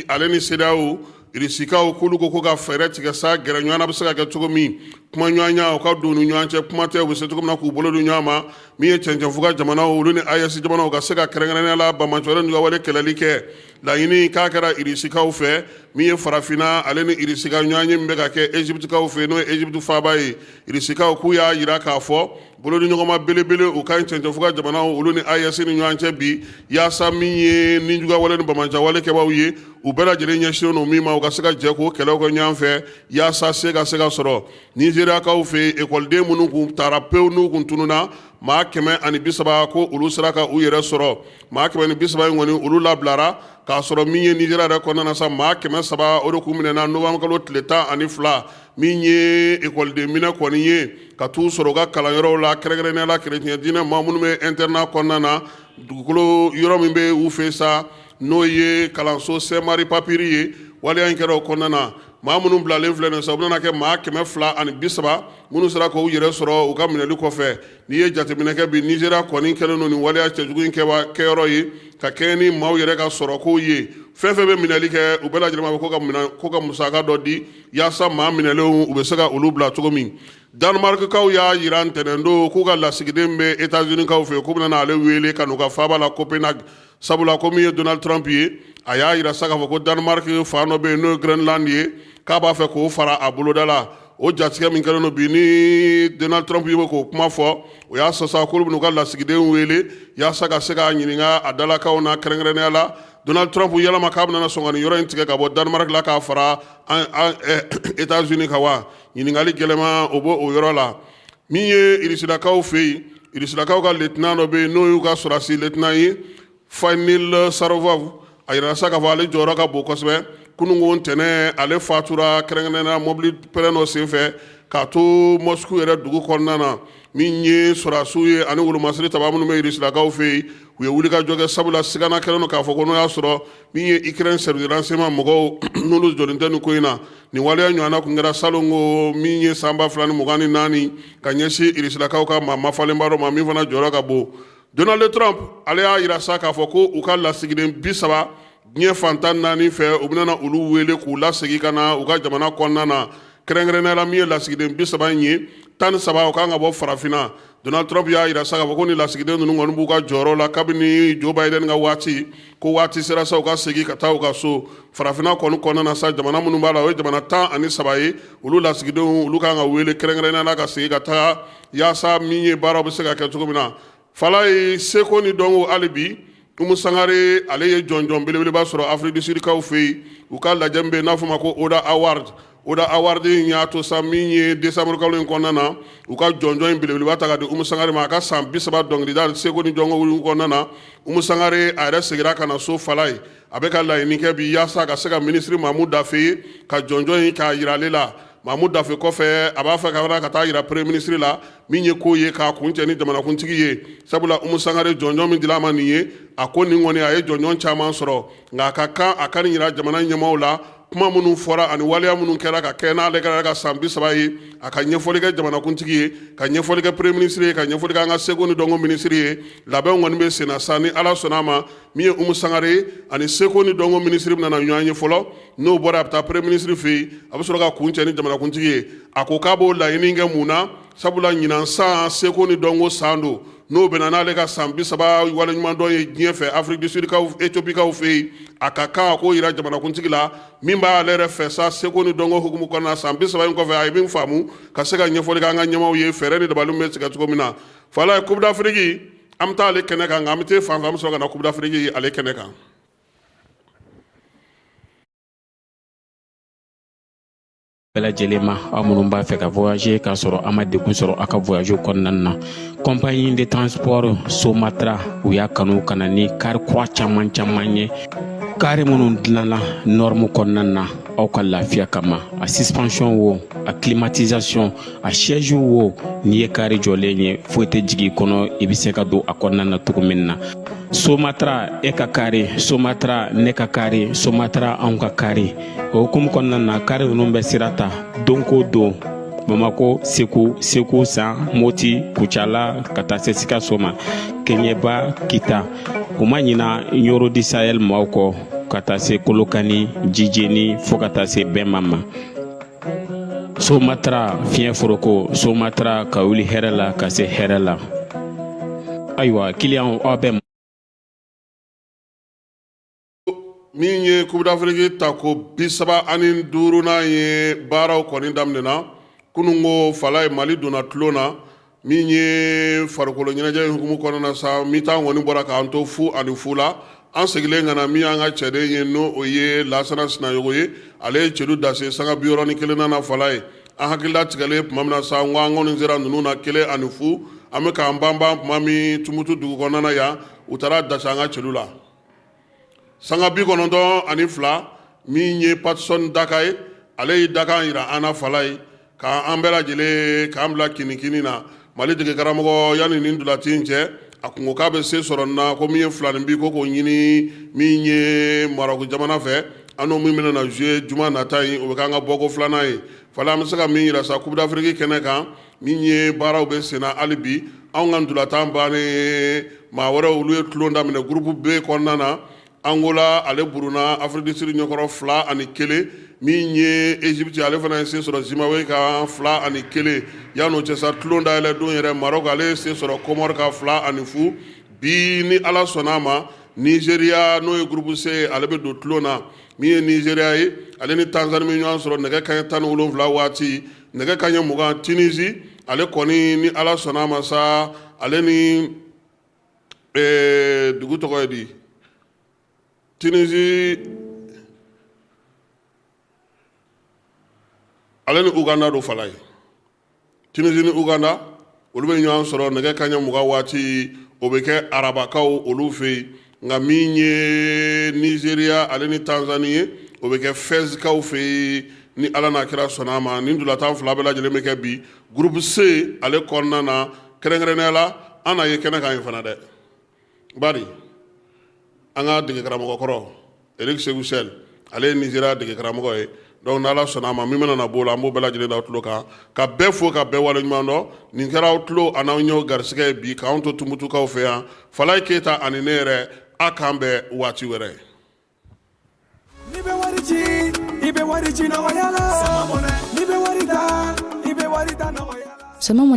ale ni CEDEAO, Irisikaw k'olu ko ka fɛɛrɛ tigɛ sa, gɛrɛɲɔgɔnna bɛ se ka kɛ cogo min, kumaɲɔgɔnya o ka don u ni ɲɔgɔn cɛ, kuma tɛ u bɛ se cogo min na k'u bolo di ɲɔgɔn ma. Min ye cɛncɛnfuga jamanaw, olu ni AES jamanaw ka se ka kɛrɛnkɛrɛnnenya la banbaanciwale ninnu ka wale kɛlɛli kɛ. Laɲini k'a kɛra Irisikaw fɛ, min ye farafinna ale ni Irisi ka ɲɔgɔnye min bɛ ka kɛ Egyptekaw fɛ, n'o ye Egypte faaba ye. Irisikaw k'u y'a jira k'a fɔ bolodiɲɔgɔnma belebele u ka ɲi cɛncɛnfuga jamanaw, olu ni AES ni ɲɔgɔn cɛ bi, yaasa min ye nijuguya wale ni banbaanci wale kɛbaaw ye, u bɛɛ lajɛlen ɲɛsinnen don min ma, u ka se ka jɛ k'o kɛlɛw kɛ ɲɔgɔn fɛ, yaasa se ka se ka sɔrɔ. Nizeriyakaw fɛ yen, ekɔliden minnu kun taara pewu, n'u kun tununna, maa 130, ko olu sera ka u yɛrɛ sɔrɔ. Maa 130 in kɔni, olu labilara k'a sɔrɔ min ye Nizeriya yɛrɛ kɔnɔna na sa, maa 300, o de kun minɛna novembre kalo tile 12. Min ye ekɔliden minɛ kɔni ye ka t'u sɔrɔ u ka kalanyɔrɔw la, kɛrɛnkɛrɛnnenya la kerecɛn diinɛ maa minnu bɛ internat kɔnɔna na, dugukolo yɔrɔ min bɛ u fɛ sa, n'o ye kalanso Saint-Marie Papiri ye, waleya in kɛra o kɔnɔna na. Maa minnu bilalen filɛ nin sa, u bɛna kɛ maa 230 minnu sera k'u yɛrɛ sɔrɔ u ka minɛli kɔfɛ. N'i ye jateminɛ kɛ bi, Nizeriya kɔni kɛlen don nin waleya cɛjugu in kɛyɔrɔ ye, ka kɛɲɛ ni maaw yɛrɛ ka sɔrɔko ye. Fɛn fɛn bɛ minɛli kɛ, u bɛɛ lajɛlen ma bɛ ko ka musaka dɔ di, yaasa maa minɛlenw u bɛ se ka olu bila cogo min. Danemarkekaw y'a jira ntɛnɛndon k'u ka lasigiden bɛ États-Unis-kaw fɛ, k'u bɛna ale wele ka n'u ka faaba la Copenhague, sabula ko min ye Donald Trump ye, a y'a jira sa k'a fɔ ko Danemark fan dɔ bɛ yen n'o ye Groenland ye, k'a b'a fɛ k'o fara a boloda la. O jatigɛ min kɛlen don bi ni Donald Trump ye k'o kuma fɔ, o y'a sɔrɔ sa k'olu bɛn'u ka lasigiden wele yaasa ka se k'a ɲininka a dalakanw na, kɛrɛnkɛrɛnnenya la Donald Trump yalama k'a bɛna sɔn ka nin yɔrɔ in tigɛ ka bɔ Danemark la k'a fara États-Unis kan wa? Ɲininkali gɛlɛman o b'o yɔrɔ la. Min ye Irisilakaw fɛ yen, Irisilakaw ka lieutenant dɔ bɛ yen, n'o y'u ka sɔrɔdasi lieutenant ye, Fanil Sarvov, a yirala sa k'a fɔ ale jɔyɔrɔ ka bon kosɛbɛ. Kununko ntɛnɛn, ale fatura kɛrɛnkɛrɛnnenya mobili pɛrɛn dɔ senfɛ k'a to Moscou yɛrɛ dugu kɔnɔna na. Min ye sɔrɔdasiw ye ani wolomasiri taba minnu bɛ Irisilakaw fɛ yen, u ye wulikajɔ kɛ, sabula sigana kɛlen don k'a fɔ ko n'o y'a sɔrɔ min ye Ukraine service de renseignement mɔgɔw, n'olu jɔlen tɛ nin ko in na. Nin waleya ɲɔgɔnna kun kɛra salon ko min ye san 2024, ka ɲɛsin Irisilakaw ka maa mafalenba dɔ ma min fana jɔyɔrɔ ka bon. Donald Trump ale y'a jira sa k'a fɔ ko u ka lasigiden 30 diɲɛ fan 14 fɛ, u bɛna olu wele k'u lasegin ka na u ka jamana kɔnɔna na. Kɛrɛnkɛrɛnnenya la, min ye lasigiden 30 in ye, 13, o kan ka bɔ farafinna. Donald Trump y'a jira sa k'a fɔ ko ni lasigiden ninnu kɔni b'u ka jɔyɔrɔ la kabini Joe Biden ka waati, ko waati sera sa u ka segin ka taa u ka so. Farafinna kɔni kɔnɔna na sa, jamana minnu b'a la, o ye jamana 13 ye. Olu lasigidenw, olu kan ka wele kɛrɛnkɛrɛnnenya la ka segin ka taa, yaasa min ye baaraw bɛ se ka kɛ cogo min na. Falaye, seko ni dɔnko hali bi, Umu Sangare ale ye jɔnjɔn belebeleba sɔrɔ Afrique du Sud kaw fɛ yen. U ka lajɛ min bɛ yen n'a fɔ ma ko Oda Award, Oda Award in y'a to sa min ye décembre kalo in kɔnɔna na, u ka jɔnjɔn in belebeleba ta ka di Umu Sangare ma a ka san 30 dɔnkilida seko ni dɔnko kɔnɔna na. Umu Sangare a yɛrɛ seginna ka na so. Falaye, a bɛ ka laɲini kɛ bi yaasa ka se ka minisiri Mamu Dafe ye ka jɔnjɔn in k'a yira ale la. Mamu Dafe kɔfɛ, a b'a fɛ ka ka taa yira premier ministre la, min ye ko ye k'a kuncɛ ni jamanakuntigi ye, sabula Umu Sangare jɔnjɔn min dila a ma nin ye, a ko nin kɔni a ye jɔnjɔn caman sɔrɔ, nka a ka kan a ka nin yira jamana ɲɛmaaw la. Kuma minnu fɔra ani waleya minnu kɛra ka kɛ n'ale kɛra ka san 30 ye, a ka ɲɛfɔli kɛ jamanakuntigi ye, ka ɲɛfɔli kɛ premier ministre ye, ka ɲɛfɔli kɛ an ka seko ni dɔnko minisiri ye. Labɛnw kɔni bɛ senna sa. Ni Ala sɔnna a ma, min ye Umu Sangare ye ani seko ni dɔnko minisiri bɛna na ɲɔgɔn ye fɔlɔ. N'o bɔra, a bɛ taa premier ministre fɛ yen, a bɛ sɔrɔ ka kuncɛ ni jamanakuntigi ye. A ko k'a b'o laɲini kɛ mun na? Sabula ɲinan san seko ni dɔnko san don, n'o bɛnna n'ale ka san 30 waleɲumandɔn ye diɲɛ fɛ, Afrique du Sud kaw, Éthiopie fɛ yen. A ka kan a k'o yira jamanakuntigi la, min b'ale yɛrɛ fɛ sa seko ni dɔnko hukumu kɔnɔna. San 30 in kɔfɛ, a ye min faamu ka se ka ɲɛfɔli kɛ an ka ɲɛmaaw ye, fɛɛrɛ ni dabaliw bɛ tigɛ cogo min na. Falaye, Coupe d'Afrique, an bɛ taa ale kɛnɛ kan, nka an bɛ taa fan fɛ, an bɛ sɔrɔ ka na Coupe d'Afrique ale kɛnɛ kan. Bɛɛ lajɛlen ma, aw minnu b'a fɛ ka voyager k'a sɔrɔ a ma degun sɔrɔ aw ka voyage kɔnɔna na, compagnie de transport Somatra, u y'a kanu ka na ni kari kura caman caman ye, kari minnu dilanna norme kɔnɔna na aw ka lafiya kama. A suspension wo, a climatisation, a siège wo, n'i ye kari jɔlen ye, foyi tɛ jigin i kɔnɔ, i bɛ se ka don a kɔnɔna na cogo min na. Somatra, e ka kari Somatra, ne ka kari Somatra, anw ka kari. O hukumu kɔnɔna na, kari ninnu bɛ sira ta don ko don Bamako, Segu, Segu San, Moti, Kucala, ka taa se Sikaso ma, Keɲeba, Kita. U ma ɲina Ɲoro du Sahel maaw kɔ, ka taa se Kolokani, Jijeni, fo ka taa se Bɛnma ma. Somatra fiɲɛ foroko, Somatra ka wuli hɛrɛ la ka se hɛrɛ la. Ayiwa, kiliyanw, aw bɛ Min ye Coupe d'Afrique tako 35nan ye, baaraw kɔni daminɛna kunun ko. Falaye, Mali donna tulon na. Min ye farikolo ɲɛnajɛ hukumu kɔnɔna sa, mi-temps kɔni bɔra k'an to 0-0 la. An seginnen ka na, min y'an ka cɛden ye, n'o o ye Lasana Sinayogo ye, ale ye celu dase sanga 61nan na. Falaye, an hakilila tigɛlen tuma min na sa, n ko an kɔni sera ninnu na 1-0, an bɛ k'an banban tuma min, Tumutu dugu kɔnɔna na yan, u taara dase an ka celu la sanga 92. Min ye Patson Daka ye, ale y'i dakan yira an na. Falaye, k'an bɛɛ lajɛlen k'an bila kinikini na. Mali dege karamɔgɔ, yanni nin ntolati in cɛ, a kun ko k'a bɛ se sɔrɔ na ko min ye filanin bi ko k'o ɲini min ye Marɔku jamana fɛ, an n'o min bɛna na jouer juma nata in, o bɛ k'an ka bɔko filanan ye. Falaye, an bɛ se ka min yira sa Coupe d'Afrique kɛnɛ kan, min ye baaraw bɛ senna hali bi, anw ka ntolatan bannen, maa wɛrɛw olu ye tulon daminɛ groupe B kɔnɔna na. Angola ale buruna Afrique du Sud ɲɛkɔrɔ 2-1. Min ye Égypte, ale fana ye se sɔrɔ Zimbabwe kan 2-1. Yan'o cɛ sa, tulon dayɛlɛ don yɛrɛ, Maroc ale ye se sɔrɔ Comore kan 2-0. Bi, ni Ala sɔnna a ma, Nigeria, n'o ye groupe C, ale bɛ don tulon na. Min ye Nigeria ye, ale ni Tanzanie bɛ ɲɔgɔn sɔrɔ nɛgɛ kanɲɛ 17 waati. Nɛgɛ kanɲɛ 20, Tunisie ale kɔni, ni Ala sɔnna a ma sa, ale ni dugu tɔgɔ ye di, Tunisie ale ni Uganda don. Falaye, Tunisie ni Uganda, olu bɛ ɲɔgɔn sɔrɔ nɛgɛ kanɲɛ 20 waati, o bɛ kɛ arabakaw olu fɛ yen. Nka min ye Nigeria ale ni Tanzanie ye, o bɛ kɛ Fɛzikaw fɛ yen, ni Ala n'a kira sɔnna a ma. Nin ntolatan fila bɛɛ lajɛlen bɛ kɛ bi groupe C ale kɔnɔna na. Kɛrɛnkɛrɛnnenya la, an n'a ye kɛnɛ kan yen fana dɛ, bari an ka dege karamɔgɔ kɔrɔ Eric Sekou Chelle, ale ye Nigeria dege karamɔgɔ ye. Donc n'Ala sɔnna a ma, min bɛna na b'o la, an b'o bɛɛ lajɛlen da tulo kan, ka bɛɛ fo, ka bɛɛ waleɲuman dɔn. Nin kɛra aw tulo an'aw ɲɛw garisigɛ ye bi k'anw to Tumutukaw fɛ yan. Falaye Keyita ani ne yɛrɛ, a k'an bɛn waati wɛrɛ. N'i bɛ wari ci, i bɛ wari ci nɔgɔya la. N'i bɛ wari ta, i bɛ wari ta nɔgɔya la. Sama.